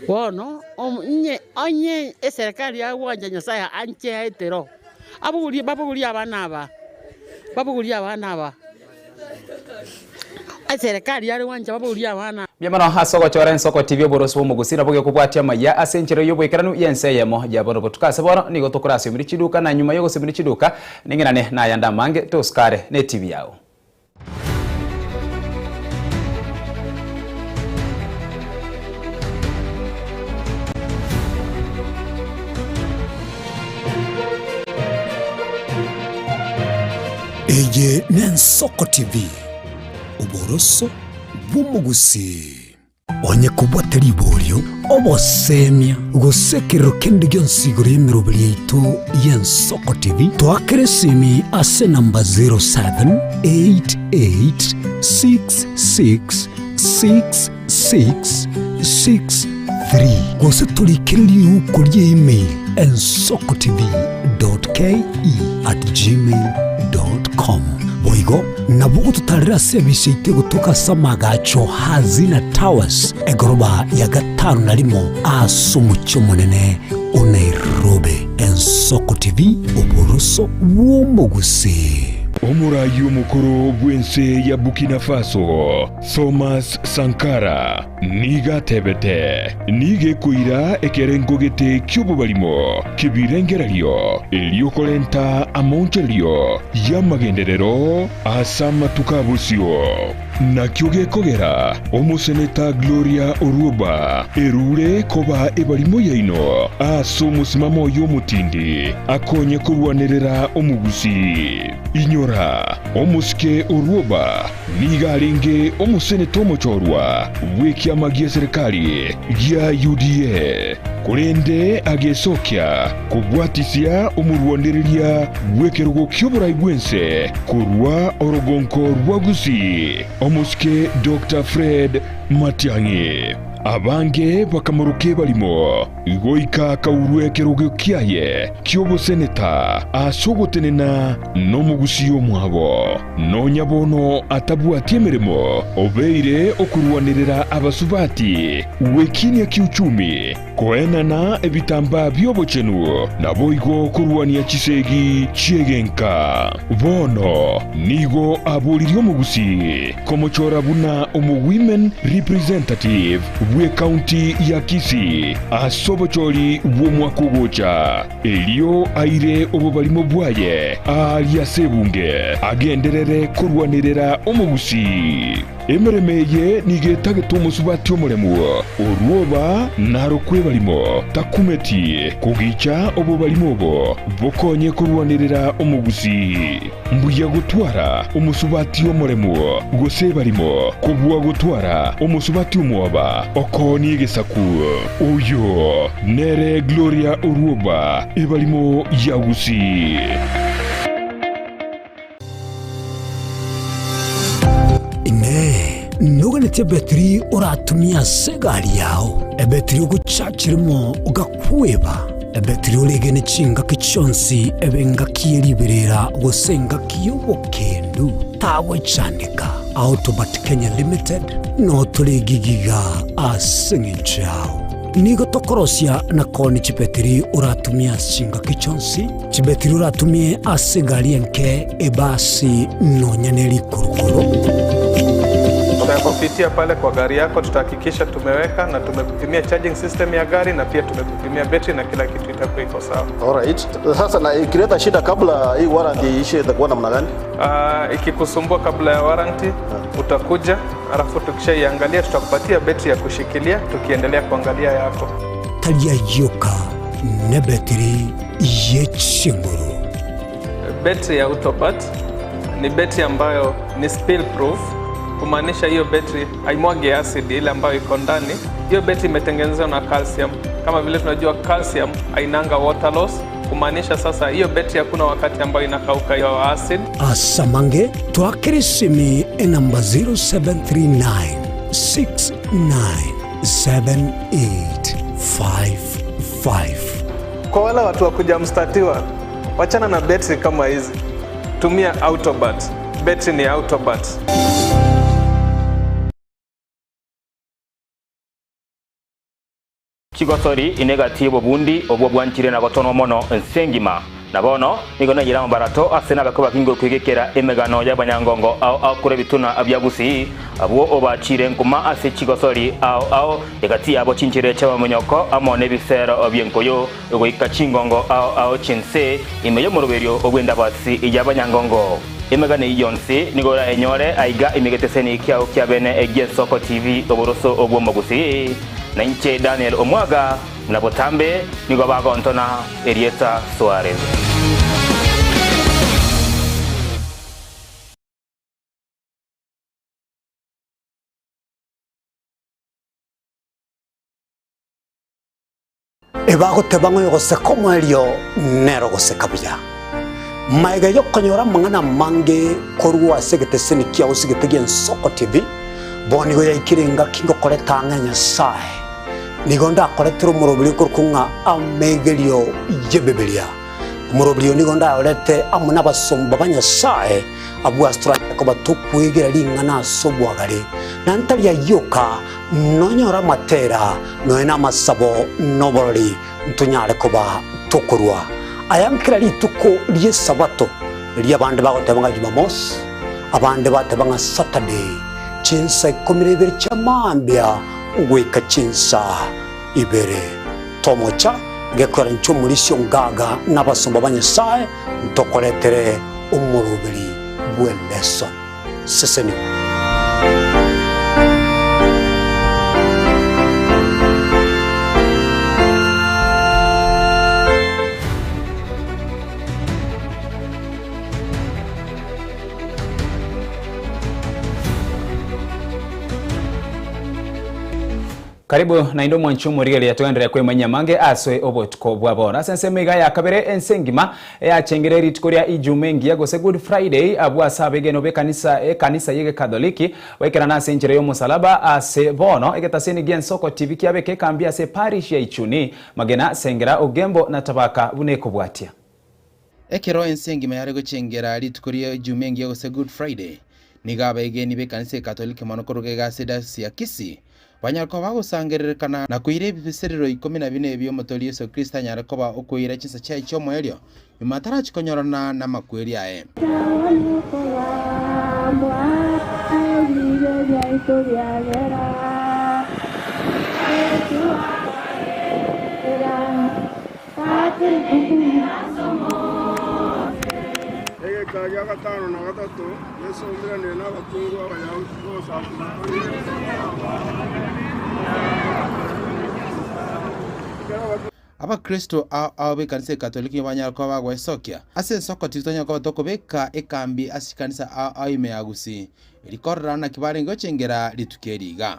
Bono omo inye onye eserekari yagwancha Nyasaye anche aetero, abogorie babogorie abana aba, babogorie abana aba, eserekari yare gwancha babogorie abana. Mbuya mono ase ogochora ensoko TV oborosi bw'omogusii nabo gekobwatia amaiya ase enchera y'oboikeranu y'ense eyemo ya bono botuko ase bono nigo tokorasiomeria chiduka na nyuma y'ogosiomeria chiduka ning'inane nayande amange tosikare ne TV yao. Eye n'Ensoko TV, oboroso bw'omogusii. Onye kobwate riborio, obosemia, gose ekerero kende gionsi igoro y'emeroberi yaito y'Ensoko TV, toakere esimi ase enamba 0788666663 gose torikere riuko rie email ensokotv.ke@gmail.com. Boigo. Naboigo, nabo ogototarera ase ebise yaito egotoka ase amagacho Hazina Towers, egoroba ya gatano na rimo ase omochie omonene o Nairobi. Ensoko TV, oboroso bw'omogusii. Omoraai omokoro bw'ense ya Burkina Faso, Thomas Sankara, nigo atebete, Nigo ekoira ekerengo gete ki'obobarimo ki'ebirengererio, erio korenta amaonchorerio y'amagenderero ase amatuko a bosio. Nakio gekogera omoseneta Gloria Orwoba erure koba ebarimo yaino ase omosimamo oye omotindi akonye korwanerera omogusii. Inyora, omosike Orwoba nigo arenge omoseneta omochorwa bw'ekiama gi'eserekari gia UDA, korende agesokia kobwatisia omorwanereria bw'ekerogo ki'oborai bw'ense korwa orogonko rwa Gusii, omosike Doctor Fred Matiang'i. Abange bakamoroka ebarimo, goika akaurwa ekerogo kiaye ki'oboseneta ase ogotenena nomogusii omwabo. Nonya bono atabwati emeremo, obeire okorwanerera abasubati gwekinia kiuchumi, koenana ebitambaa bi'obochenu, naboigo korwania chisegi chi'egenka. Bono nigo aboririe omogusii komochora buna omowomen representative bw'ecounty ya Kisii ase obochori bw'omwaka ogocha. Erio aire obobarimo bwaye aaria ase ebunge, agenderere korwanerera omogusii. Emeremo eye nigo etagete omosubati omoremu, orwoba narokwe ebarimo, takumeti kogicha obobarimo obo bokonye korwanerera omogusii. Mbuya gotwara omosubati omoremu gose ebarimo, kobua gotwara omosubati omwoba okoonia egesaku. Oyo nere Gloria Orwoba, ebarimo ya Gusii. Inee! Noganetie ebetiri oratumie ase egari yao, ebetiri ogochachiremo ogakweba, ebetiri oregene chingaki chionsi ebe engaki ye riberera gose engaki y'obokendu? Tagochandeka. Autobat Kenya Limited notore egigiga ase eng'encho yao. Nigo tokorosia na koonia chibetiri oratumie ase chingaki chionsi, chibetiri oratumie ase egari enke, ebasi, nonya ne rikurukuru. Tutakupitia pale kwa gari yako, tutahakikisha tumeweka na tumekupimia charging system ya gari na pia tumekupimia betri na kila kitu itakuwa iko sawa. Alright. Sasa na ikileta shida kabla hii warranty iishe itakuwa namna gani? Ikikusumbua kabla ya warranty utakuja, alafu tukishaiangalia tutakupatia betri ya kushikilia tukiendelea kuangalia yako. Tari ayio ka nebetiri ye chinguru. Betri ya Autobat ni betri ambayo ni spill proof, kumaanisha hiyo betri haimwagi acid ile ambayo iko ndani. Hiyo betri imetengenezwa na calcium. Kama vile tunajua calcium hainanga water loss, kumaanisha sasa hiyo betri hakuna wakati ambayo inakauka hiyo acid. Ase amange twakere esimi enamba 0739 697855. Kwa wale watu wa kujamstatiwa, wachana na betri kama hizi, tumia Autobat. Betri ni Autobat. Chigosori ine egati y'obobundi obwo bwanchire na gotonwa mono ense engima. Na bono nigo naiyire amabarato ase nabakwe bakinge okwegekera emegano y'abanyangongo ao ao korwa ebituna bia Gusii, abwo obachiire nkuma ase chigosori ao ao, egati yabo chinchera chi'abamonyoko amo nebisero bi'enkoyo, goika chingongo ao ao chi'ense ime y'omoroberio bw'endabasi y'abanyangongo. Emegano eyio yonsi nigo orayenyore aiga ime egeteseni kiao kia bene gi'Ensoko TV oboroso bw'omogusii. Na inche Daniel Omwaga, buna botambe nigo bagontona erieta Suarez. Ebagoteba ng'a oyogoseka omoerio nere ogoseka buya. Magega y'okonyora amang'ana amange korwa ase egeteseni kiao ase egete gi'Ensoko TV, bono nigo yaikire engaki ngokoreta ang'e Nyasae. Nigo ndakoretere omoroberi okorokwa ng'a Amegerio y'Ebibilia. Omoroberio nigo ndaorete amo nabasomba ba Nyasae, abwo ase toranyare koba tokwegera ring'ana ase obwagare, na ntari ayio oka, nonyore amatera, nonya namasabo, na oborori, ntonyare koba tokorua aya nkera rituko ri'Esabato, erio abande bagoteba ng'a Jumamosi, abande bateba ng'a Saturday, chinsa ikomi na ibere chia mambia goika chinsa ibere. Tomocha gekogera inche omorisia ongaga na abasomba ba Nyasae ntokoretere omoroberi bw'eleson. Sesenigwa. Karibu naende omwanchi omorigereria togenderere kwemanyia amange ase obotuko bwa bono. Ase ensemo iga ya kabere ense engima eyachengire rituko ria Ijumaa engiya gose Good Friday abwo ase abegenwa b'ekanisa ekanisa y'egekatholiki goikerana ase enchera y'omosalaba ase bono egetaseni gi'ensoko TV kiabeka ekambi ase eparish ya Ichuni, Magena, Sengera, Ogembo na Tabaka buna ekobwatia. Ekero ense engima yare gochengera rituko ria Ijumaa engiya gose Good Friday, nigo abaegeni b'ekanisa Ekatoliki mono koruga iga ase edayosisi ya Kisii banyare koba bagosangererekana na koira ebibeserero ikomi na bine bi'Omotoori Yeso Kristo anyare koba okoira chinsa chiaye chi'omoerio nyuma atarachia konyorana namakweri aye. Egeka gia gatano na gatato Yeso oumeranire nabakungu Abayahudi b'ogosasima Abakristo ao ao b'ekanisa Ekatoliki nigo banyara koba bagoesokia ase ensoko titonyara koba tokobeka ekambi ase chikanisa ao ao ime ya Gusii, erio korora naki barenge gochengera rituko eri iga.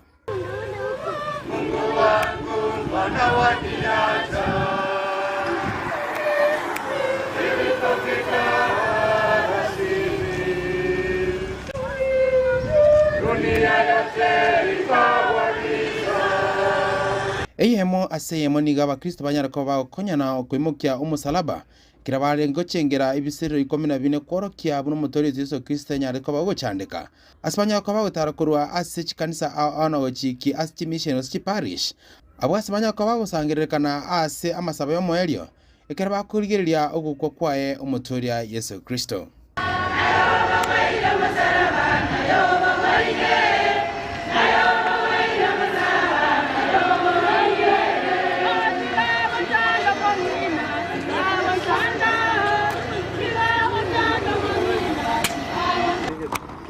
Eyemo ase eyemo nigo abakristo banyare koba bagokonyana okoimokia omosalaba, Ekero barenge gochengera ebiserero ikomi na bine kworokia buna Omotoori oito Yeso Kristo anyare koba ogochandeka, ase banyare koba bagotara korwa ase chikanisa ao ao na gochikia ase chimission gose chiparish, abwo ase banyare koba bagosangererekana ase amasabo y'omoerio, ekero bakorigereria ogokwa kwaye Omotooria Yeso Kristo.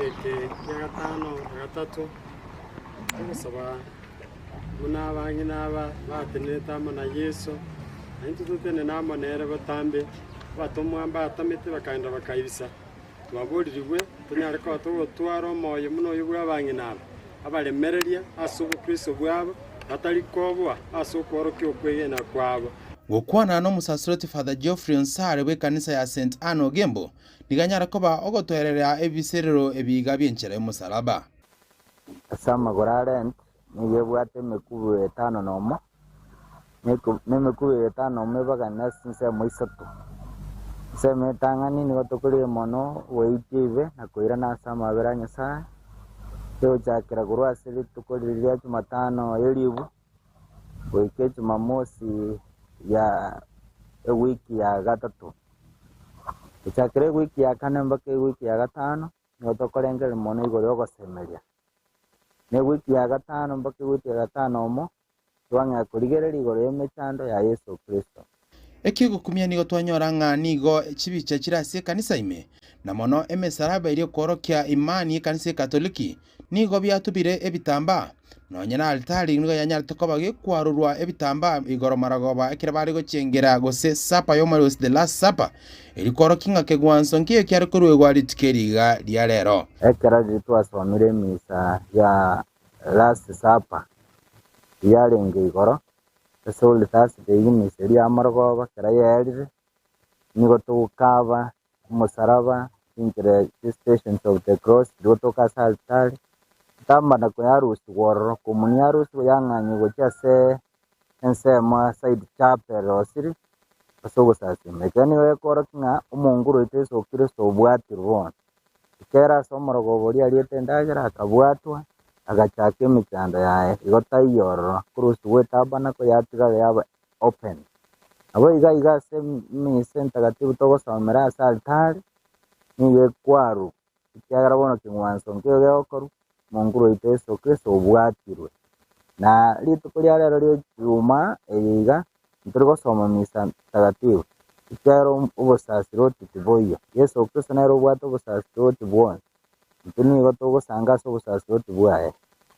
Egeka kia gatano na gatato togosaba buna abang'ina aba batenenete amo na Yeso, naintwe totenene amo nere botambe. Abatomwa mbatamete bakaenda bakaibisa, twaboririgwe tonyare koba togotwara omoyo buna oyo bw'abang'ina aba, abaremereria ase obokristo bwabo, batari koboa ase okworokia okwegena kwabo. Gokwana n'omosaserdoti Father Geoffrey Onsare bw'ekanisa ya St Anne Ogembo, nigo anyare koba ogotoereria ebiserero ebiiga bi'enchera y'omosalaba. Ase amagoro a Lent nigo ebwate emekubo etano nomo, na emekubo eye etano nomo ebagane ase chinsemo isato. Ensemo etang'ani nigo tokorire mono goitia ibe na koirana ase amabera a Nyasae, egochakera korwa ase rituko riria ria Jumatano y'eribu goika ejumamosi ya ewiki ya gatato. Gochakera ewiki ya kane mpaka ewiki ya gatano, nigo tokorengereria mono igoro y'ogosemeria. Na ewiki ya gatano mpaka ewiki ya gatano omo, twang'ea korigereria igoro y'emechando ya Yeso Kristo. Eki'ogokumia nigo twanyora ng'a nigo chibicha chire ase ekanisa ime, na mono emesalaba eria ekworokia imani y'ekanisa y'Ekatoliki, nigo biatubire ebitambaa. Nonya na altari nigo yanyarete koba gekwarorwa ebitambaa igoro maragoba ekero bare gochengera gose supper y'Omoerio gose the last supper, erio kworokia ng'a kegwanso nkeiyo kiare koruegwa rituko eri iga ria rero. Ekero riria twasomire emisa ya Last Supper yarenge igoro, ase Holy Thursday emisa eria ya morogoba ekero yaerire, nigo togokaba omosaraba, chinchera chi Stations of the Cross chiria gotoka ase altari, tamana koyarusigwa ororo, komunia yarusigwa yang'anywa gochia ase ensemo side chapel erosiri, ase ogosasima. Ekero nigo gekoorokia ng'a omonguru oito Yeso Kristo obwatirwe bono. Ekero ase omorogoba oria ariete endagera akabwatwa, agachaka emechando yaye, igo taiyo ororo, korusigwa etabernacle yatigara yaba open. Nabo iga iga ase emisa entagatifu togosomera ase altari, nigo ekwarwa, ekiagera bono keng'wanso nkeiyo gegokorwa, Omonguru oito Yeso Kristo obwatirwe. Na rituko ria rero ria Ejuma eye iga, ntori gosoma misa ntagatifu, ekiagera obosasiroti tiboiyo. Yeso Kristo nere obwate obosasiroti bwonsi, intwe nigo togosanga ase obosasiroti bwaye.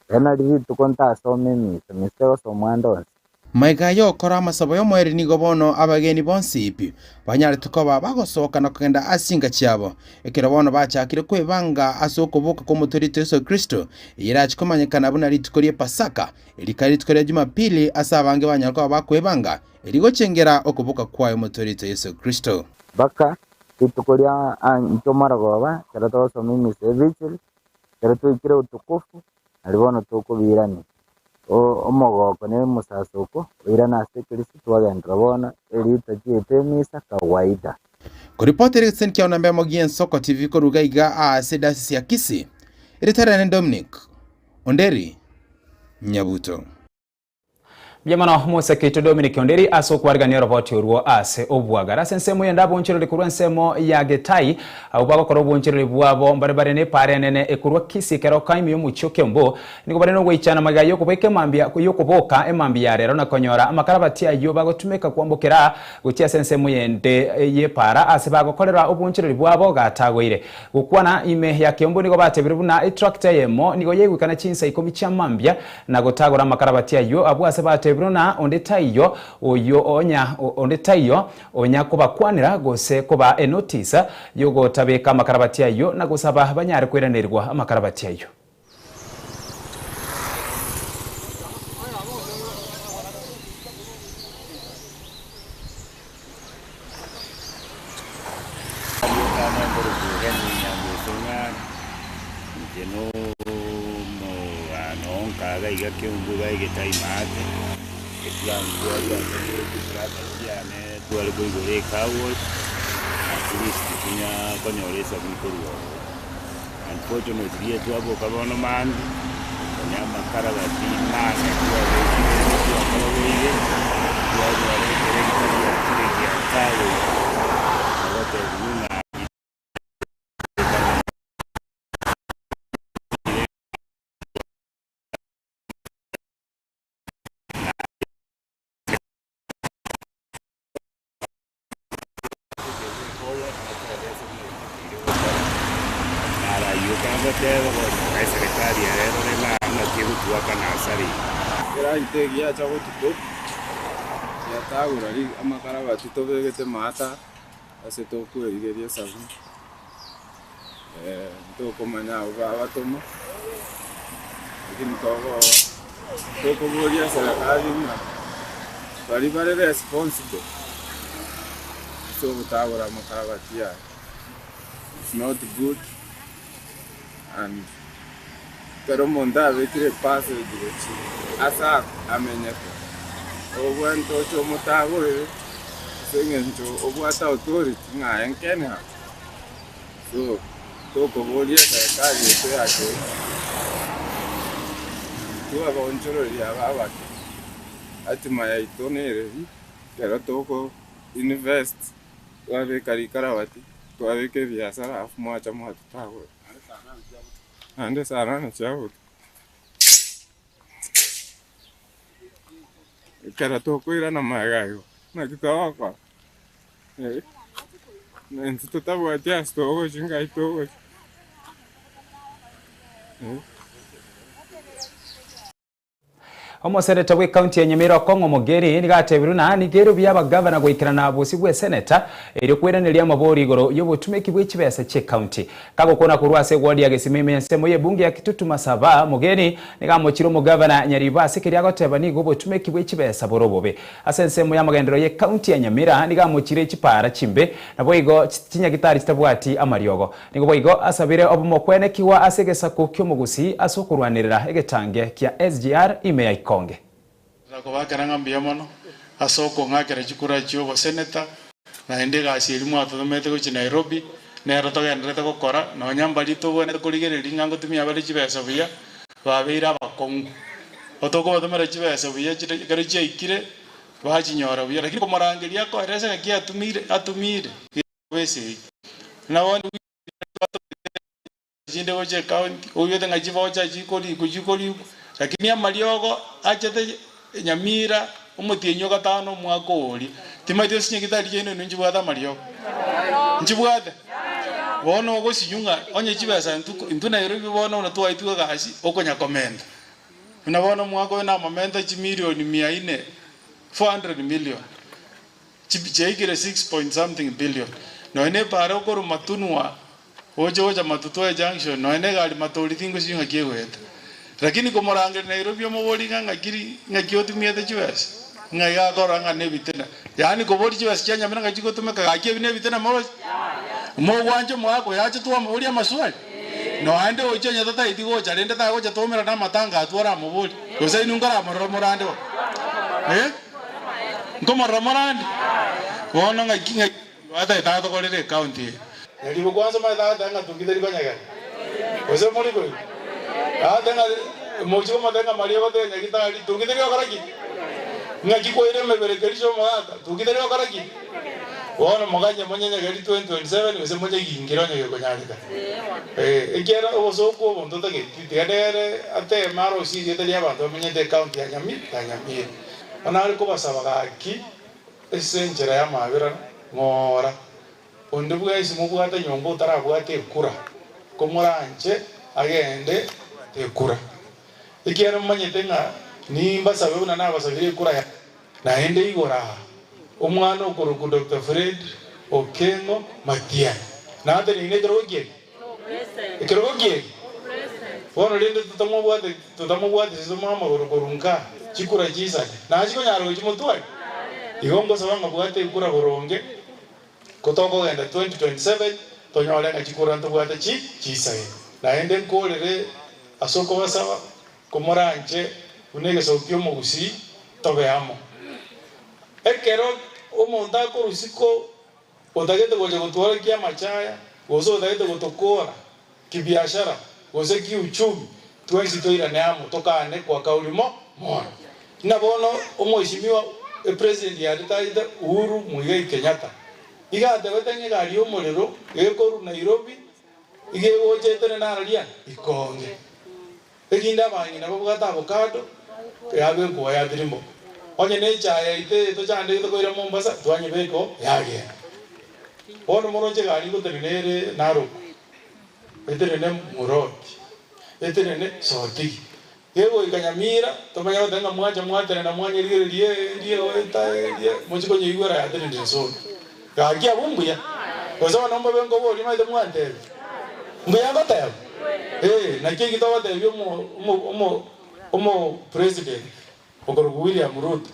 Ere nari rituko ntasome emisa, misa tegosomwa ande onsi. Magega y'ogokora amasabo y'omoerio nigo bono abageni bonsi pi banyarete koba bagosoka na kogenda ase chinka chiabo, ekero bono bachakire kwebanga ase okoboka kw'Omotoori Yeso Kristo, eyio erache komanyekana buna rituko ri'Epasaka, eri kare rituko ria Jumapili ase abange banyare koba bakwebanga, eri gochengera okoboka kwaye Omotoori Yeso Kristo. Mpaka rituko ria inche morogoba, ekero togosoma emisa y'Evigil, ekero twaikire utukufu, Nario bono tokobiirania omogoko na omosasoko oirane ase Kristo, twagenderera bono erita chiaito emisa kawaida. Koripotera egetiseni kiao namba emo gi'Ensoko TV korwa iga iga ase edasisi ya Kisii, erieta riane Dominic Onderi Nyabuto. Mbuya mono moseke oito Dominic Onderi ase okwarigania oroboti orwo ase obwagare. Ase ensemo eyende abonchereri korwa ensemo ya Getai abwo bagokora obonchereri bwabo mbare bare nepaara enene ekorwa Kisii keroka ime y'omochie o Kiambu nigo bare nogoichana magega yokobeka emambia yokoboka emambia ya rero na konyora amakarabati ayio bagotumeka kwambokera gochia ase ensemo yende y'epaara ase bagokorera obonchereri bwabo gatagoire. Gokwana ime ya Kiambu nigo batebire buna etractor eyemo nigo yaigwekana chinsa ikomi chia mambia Na gotagora amakarabati ayio, abwo ase batebirwe na onde taiyo oyio onya onde taiyo onya kobakwanera gose kobaa enotice y'ogotabeka amakarabati ayio na gosaba banyare koiranerigwa amakarabati ayio. Inche nomogano nkaga iga keumbu iga egetai maate, ekiankwari ase chibrother chiane tware koigora ecar wash, at least tonya konyora esabuni korwa ororo. Unfortunately etwaboka bono mambia, konya amakara gati nane twabekire twakorogeire, twanyora ekeregita giachire giatagoire, ogotebiwa ng'a. Keraite giacha gotuko, giatagora amakarabati tobegete maata ase tokwerigeria esabuni, ntokomanya abwo babatoma, lakini togo tokoboria eserekari ng'a baria bare responsible ase ogotagora amakarabati aya, it's not good and ekero omonto abekire epassage gochia ase amenyete, obwenerete oche omotagorere ase eng'encho obwate authority ng'a aye nkene aa. So tokoboria eserekari yaito ya Kenya, intwe abaonchoreria aba abake, hatima yaito nereri ekero toko invest twabeka rikarabati, twabeka ebiasara alafu mwacha mwatotagora. Naende saa nane chia botuko. Ekero tokoirana magega igo, naki togokora? Na intwe totabwati ase togochia ngai togochia. Omoseneta bw'ecounty ya Nyamira Okong'o Omogeni nigo atebirwe na nigo ere buya abagavana goikerana bosio bw'eseneta erio kweraneria amabori igoro y'obotumeki bwe chibesa chi'ecounty. Kagokwana korwa ase eward ya Gesima ime ensemo y'ebunge ya Kitutu Masaba, Mogeni nigo amochire omogavana Nyaribo ase keria agoteba nigo obotumeki bwe chibesa bore obobe. Ase ensemo y'amagenderero y'ecounty ya Nyamira nigo amochire chipaara chimbe naboigo chinyagitari chitabwati amariogo. Nigo boigo asabire obomokwenekigwa ase egesaku ki'omogusii ase okorwanerera egetange kia SGR ime ya Ikonge. Nakobakera ng'a mbuya mono. Ase okong'akera chikura chi'oboseneta, naende egasi eria mwatotomete gochia Nairobi, nero togendererete gokora, nonya mbaria tobwenerete korigereria ng'a ngotumia bare chibesa buya, babeire abakong'u. Otokobatomera chibesa buya chire ekero chiaikire, bachinyora buya, lakini komorangeria akoerese ng'aki atumire atumire, esegi. Buna bono chinde gochia ecounty, oigwete ng'a chivocha chikorikwa chikorikwa, lakini amariogo achete Nyamira omotienyi o gatano omwaka oria, timanyeti gose chinyagitari chiaino inwe nchibwate amariogo? Nchibwate? Bono ogosinywa ng'a onye chibesa intwe intwe Nairobi bono buna twaetwe egasi okonya komenta, buna bono omwaka oyo namomenta chimilioni mia inne, 400 million, chiaikire six point something billion, nonya na epara okorwa Matunwa Gocha gocha Matutu aye junction nonya ne egari matori tingosinywa ng'aki egoeta. Lakini komorangeria Nairobi omoborie ng'a ng'aki ri ng'aki otumiete chibesa ng'a iga akorora ng'a nebitina. Yaani koboria chibesa chia nyamira ng'aki chigotumeka gaki ebi nebitina moroche? Mogwancha omogaka oyo ache twamoboria amaswali? Noende gochia onye tataeti gocha rende tagocha twaumerana amatanga atwo oramoborie. Gose inwe nkoramorora morande bo? Eh? Nkomorora morande? Bono ng'aki ng'aki Atagete atokorere ecounty eye. Nyaribo kwanza omanyete agateba ng'a Tungi tari konyegera. Gose mori koigwa? Agateba ng'a mochie komotebia ng'a Maria ogotebia Nyagitari, Tungi tari gokora ki? Ng'aki kwaire emebere Kericho omogaka, Tungi tari gokora ki? Bono moganye monyenyegeri 2027 gose monyegingire onye gekonyareka. Eh, ekiagera obosooku obo ntotageti, tiga nere ateme arosie erieta ri'abanto bamenyete ecounty ya Nyami ya Nyamira. Bono are kobasaba gaki. Ase enchera y'amabera ng'ora, onde bwensi mobwate nyomba otarabwate ekura, komoranche agende tekura. Ekiagera momanyete ng'a nimbasabe buna nabasabire ekura yane, naende igoro aa, omwana okorokwa Doctor Fred Okengo Matiang'i nateneine ekerogo kiaye? Ekerogo kiaye? Bono rende totamobwate totamobwateti tomoe amagoro korwa nka chikura chisane, nachi konyara gochia motware? Igo ngosaba ng'a bwate ekura boronge, ko tokogenda 2027 tonyore ng'a chikura ntobwate chi chisaine. Naende nkorere ase okobasaba, komoranche buna egesaku ki'omogusii tobe amo. Ekero omonto akorwa isiko Otagete gocha gotworokia amachaya, gose otagete gotokoora kibiashara, gose kiuchumi, twensi toirane amo tokane kwa kauri mo mono. Ng'a bono omweshimiwa epresident yaritaete Uhuru Muigai Kenyatta iga atebete ng'a egari y'omorero gekorwa Nairobi iga egocha etenene araria ikonge. Erinde abang'ina babwate avocado yabekwa oo yatirimboka. Onye nechae yaito eye tochandegete koira Mombasa twanyebeka oo yagenda. Bono moroche egari ngotenena ere Narok, etenene Muroti, etenene Sotigi. Gegoika Nyamira tomanye goteba ng'a mwacha mwatenena mwanyerigereria eria egoeta eria mochie konyeigwera yatenenire Sondu. Gaki abwo mbuya. Gose bono mbobe nkoboria omanyete mwantebia. Mbuya ngoteba? Ee, naki eki togotebia omo omo omo omo president okorokwa William Ruto.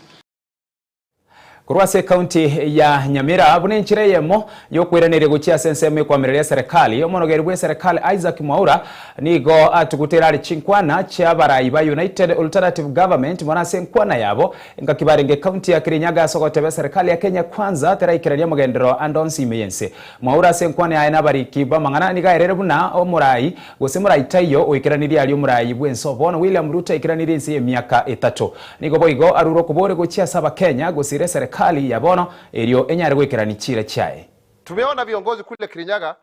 Korwa ase ekaunti ya Nyamira, buna enchera eyemo y'okoiraneria gochia ase ensemo ekoamereria eserekari, omonogeri bw'eserekari Isaac Mwaura nigo atugutire are chinkwana chi'abarai ba United Alternative Government mono ase enkwana yabo Engaki barenge ekaunti ya Kirinyaga ase ogoteba eserekari ya Kenya Kwanza teraikereria omogenderero ande onsi ime y'ense. Mwaura ase enkwana yaye nabariki b'amang'ana nigo aerere buna omorai gose morai taiyo oikeranirie aria omorai bw'ense obono William Ruto aikeranirie inse y'emiaka etato. Nigo boigo arure okobore gochia ase abakenya gosira eserekari ya bono erio enyare goikerania chiira chiaye. Tumeona viongozi kule Kirinyaga,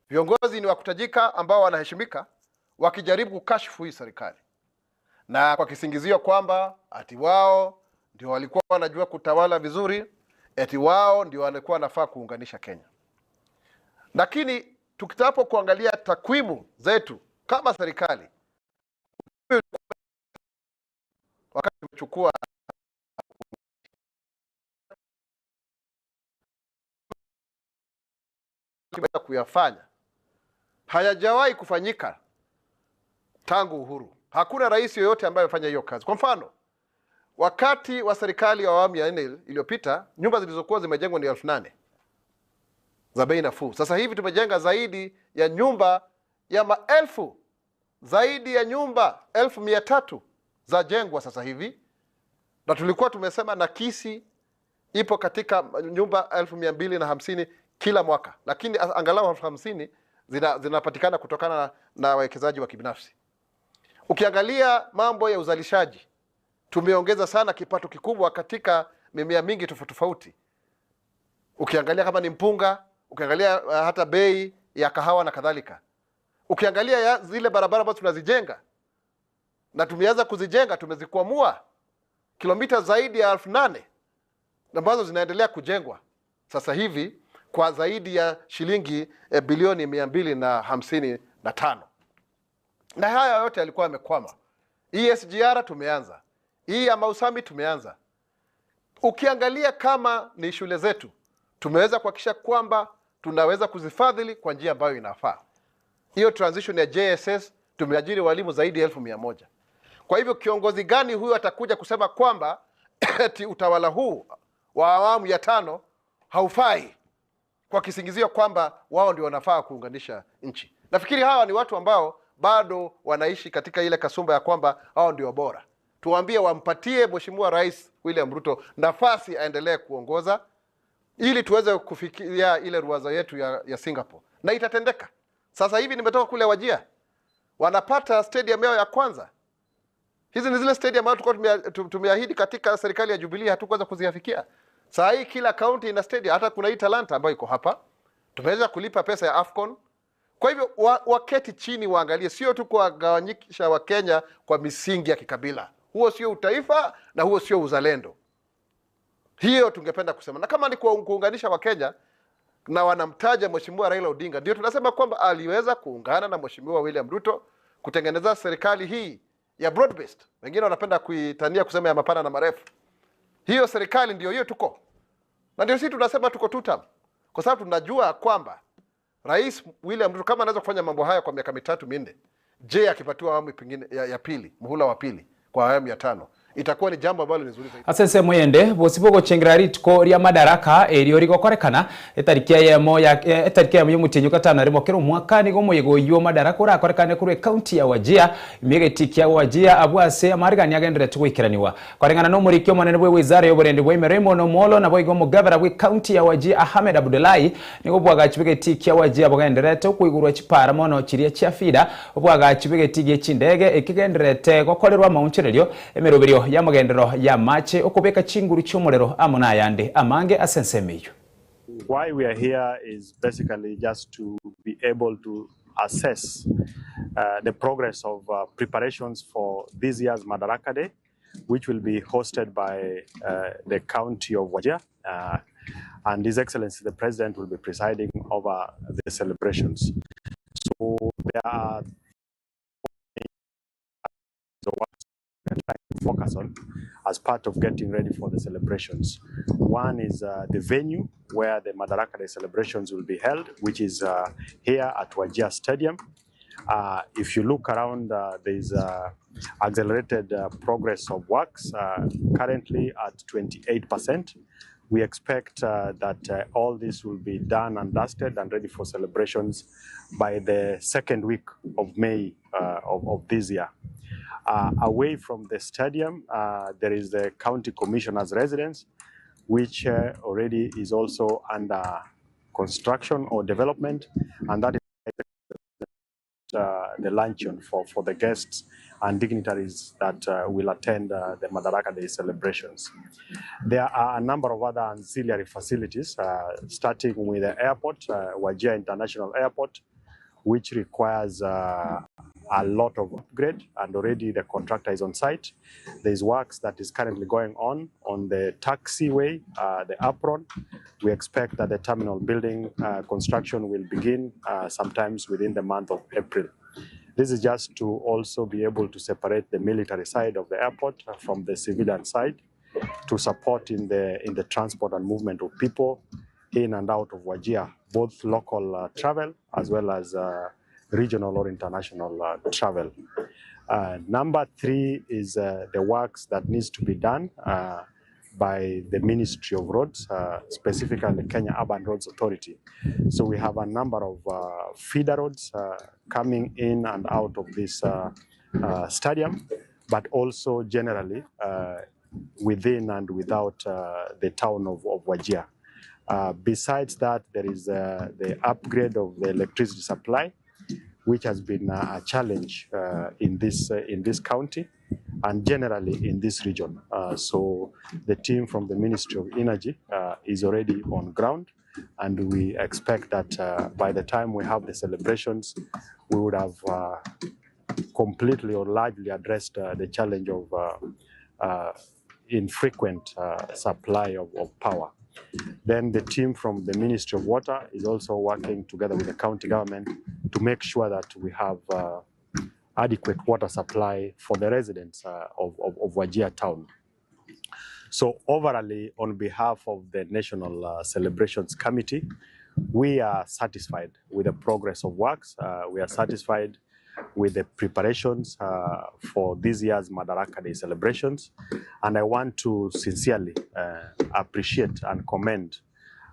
viongozi ni wa kutajika ambao wanaheshimika wakijaribu kukashifu hii serikali na kwa kisingizio kwamba ati wao ndio walikuwa wanajua kutawala vizuri, eti wao ndio walikuwa wanafaa kuunganisha Kenya. Lakini tukitapo kuangalia takwimu zetu kama serikali, wakati tumechukua kuyafanya hayajawahi kufanyika tangu uhuru. Hakuna rais yoyote ambaye amefanya hiyo kazi. Kwa mfano, wakati wa serikali ya awamu ya nne iliyopita nyumba zilizokuwa zimejengwa ni 8,000 za bei nafuu. Sasa hivi tumejenga zaidi ya nyumba ya maelfu, zaidi ya nyumba 300,000 za jengwa sasa hivi, na tulikuwa tumesema nakisi ipo katika nyumba 250,000 kila mwaka, lakini angalau 50,000 zinapatikana kutokana na wawekezaji wa kibinafsi. Ukiangalia mambo ya uzalishaji, tumeongeza sana kipato kikubwa katika mimea mingi tofauti tofauti. Ukiangalia kama ni mpunga, ukiangalia hata bei ya kahawa na kadhalika. Ukiangalia zile barabara ambazo tunazijenga na tumeanza kuzijenga, tumezikwamua kilomita zaidi ya 8,000 ambazo zinaendelea kujengwa sasa hivi kwa zaidi ya shilingi bilioni 255. Na haya yote yalikuwa yamekwama. Hii SGR tumeanza, hii ya Mau Summit tumeanza. Ukiangalia kama ni shule zetu, tumeweza kuhakikisha kwamba tunaweza kuzifadhili kwa njia ambayo inafaa. Hiyo transition ya JSS tumeajiri walimu zaidi ya 100,000. Kwa hivyo kiongozi gani huyu atakuja kusema kwamba eti utawala huu wa awamu ya 5 haufai kwa kisingizio kwamba wao ndio wanafaa kuunganisha nchi? Nafikiri hawa ni watu ambao bado wanaishi katika ile kasumba ya kwamba hao ndio bora. Tuwaambie wampatie Mheshimiwa Rais William Ruto nafasi aendelee kuongoza ili tuweze kufikia ile ruwaza yetu ya Singapore, na itatendeka. Sasa hivi nimetoka kule Wajir, wanapata stadium yao ya kwanza. Hizi ni zile stadium ambazo tulikuwa tumeahidi katika serikali ya Jubilee, hatukuweza kuziafikia. Saa hii kila county ina stadium, hata kuna hii Talanta ambayo iko hapa. Tumeweza kulipa pesa ya AFCON. Kwa hivyo waketi chini waangalie, sio tu kuwagawanyisha Wakenya kwa misingi ya kikabila. Huo sio utaifa na huo sio uzalendo. Hiyo tungependa kusema. Na kama ni kuunganisha Wakenya na wanamtaja Mheshimiwa Raila Odinga, ndio tunasema kwamba aliweza kuungana na Mheshimiwa William Ruto kutengeneza serikali hii ya broad based. Wengine wanapenda kuitania kusema ya mapana na marefu. Hiyo serikali ndio hiyo tuko. Na ndio sisi tunasema tuko two term. Kwa sababu tunajua kwamba Rais William Ruto kama anaweza kufanya mambo haya kwa miaka 3 4, je, akipatiwa awamu pengine ya pili, muhula wa pili kwa awamu ya 5, itakuwa ni jambo ambalo ni zuri zaidi. Asese muyende bosibo gochengera rituko ria madaraka erio rigokorekana etarikia yemo ya etarikia yemo yomutinyu katano rimo kero mwaka nigo muyego yo madaraka urakorekane kuri county ya Wajir imegetikia Wajir abwase amarigani agendere tuguikeraniwa kwarengana no murikio manene bwe wizara yoborende bwe Raymond Omolo na boigo mugavana bwe county ya Wajir Ahmed Abdullahi nigo bwagachibegetikia Wajir bogenderete kuigurwa chipara mono chiria chia fida bwagachibegetigie chindege ekigenderete gokorerwa maunchererio emeroberio ya magendero ya mache okubeka chinguru chomorero amona yande amange asensemeyo. Why we are here is basically just to be able to assess the progress of preparations for this year's Madaraka Day, which will be hosted by the county of Wajir, and His Excellency the President will be presiding over the celebrations. So there are trying to focus on as part of getting ready for the celebrations. One is the venue where the Madaraka Day celebrations will be held, which is here at Wajir Stadium. If you look around, there is accelerated progress of works, currently at 28%. We expect that all this will be done and dusted and ready for celebrations by the second week of May of this year. Away from the stadium, there is the county commissioner's residence, which already is also under construction or development, and that is the luncheon for the guests and dignitaries that will attend the Madaraka Day celebrations. There are a number of other ancillary facilities, starting with the airport, Wajir International Airport, which requires a lot of upgrade, and already the contractor is on site. There is works that is currently going on the taxiway, the apron. We expect that the terminal building construction will begin sometimes within the month of April. This is just to also be able to separate the military side of the airport from the civilian side, to support in the transport and movement of people in and out of Wajir, both local travel as well as regional or international travel. Number three is the works that needs to be done by the Ministry of Roads, specifically Kenya Urban Roads Authority. So we have a number of feeder roads coming in and out of this stadium, but also generally within and without uh, the town of, of Wajir. Uh, besides that, there is uh, the upgrade of the electricity supply, which has been a, a challenge uh, in this uh, in this county and generally in this region. Uh, so the team from the Ministry of Energy uh, is already on ground, and we expect that uh, by the time we have the celebrations, we would have uh, completely or largely addressed uh, the challenge of uh, uh, infrequent uh, supply of, of power. Then the team from the Ministry of Water is also working together with the county government to make sure that we have uh, adequate water supply for the residents uh, of, of, of Wajir town. So overall, on behalf of the National uh, Celebrations Committee, we are satisfied with the progress of works. Uh, we are satisfied with the preparations uh, for this year's Madaraka Day celebrations. And I want to sincerely uh, appreciate and commend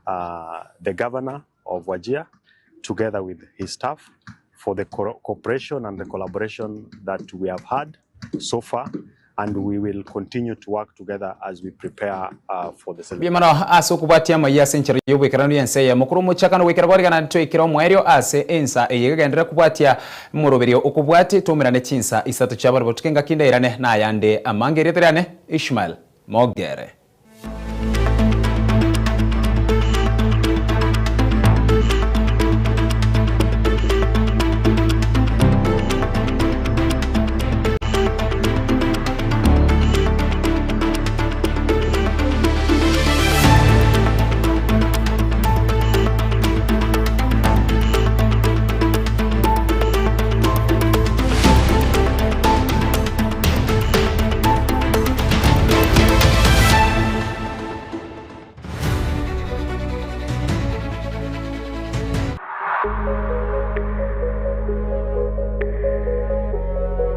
uh, the governor of Wajir together with his staff for the co cooperation and the collaboration that we have had so far and we will continue to work together as we prepare uh, for the celebration. Mbuya mono ase okobwatia amaiyo ase enchera y'oboikeranu y'ense eyemo. Korwa omochakano goikera kwarigana ntoikere omoerio ase ensa eye egegenderere kobwatia omoroberio okobwatie toumerane chinsa isato chia barobwo. Tuke engaki ndairane nayande amange. Erieta riane Ishmael Mogere.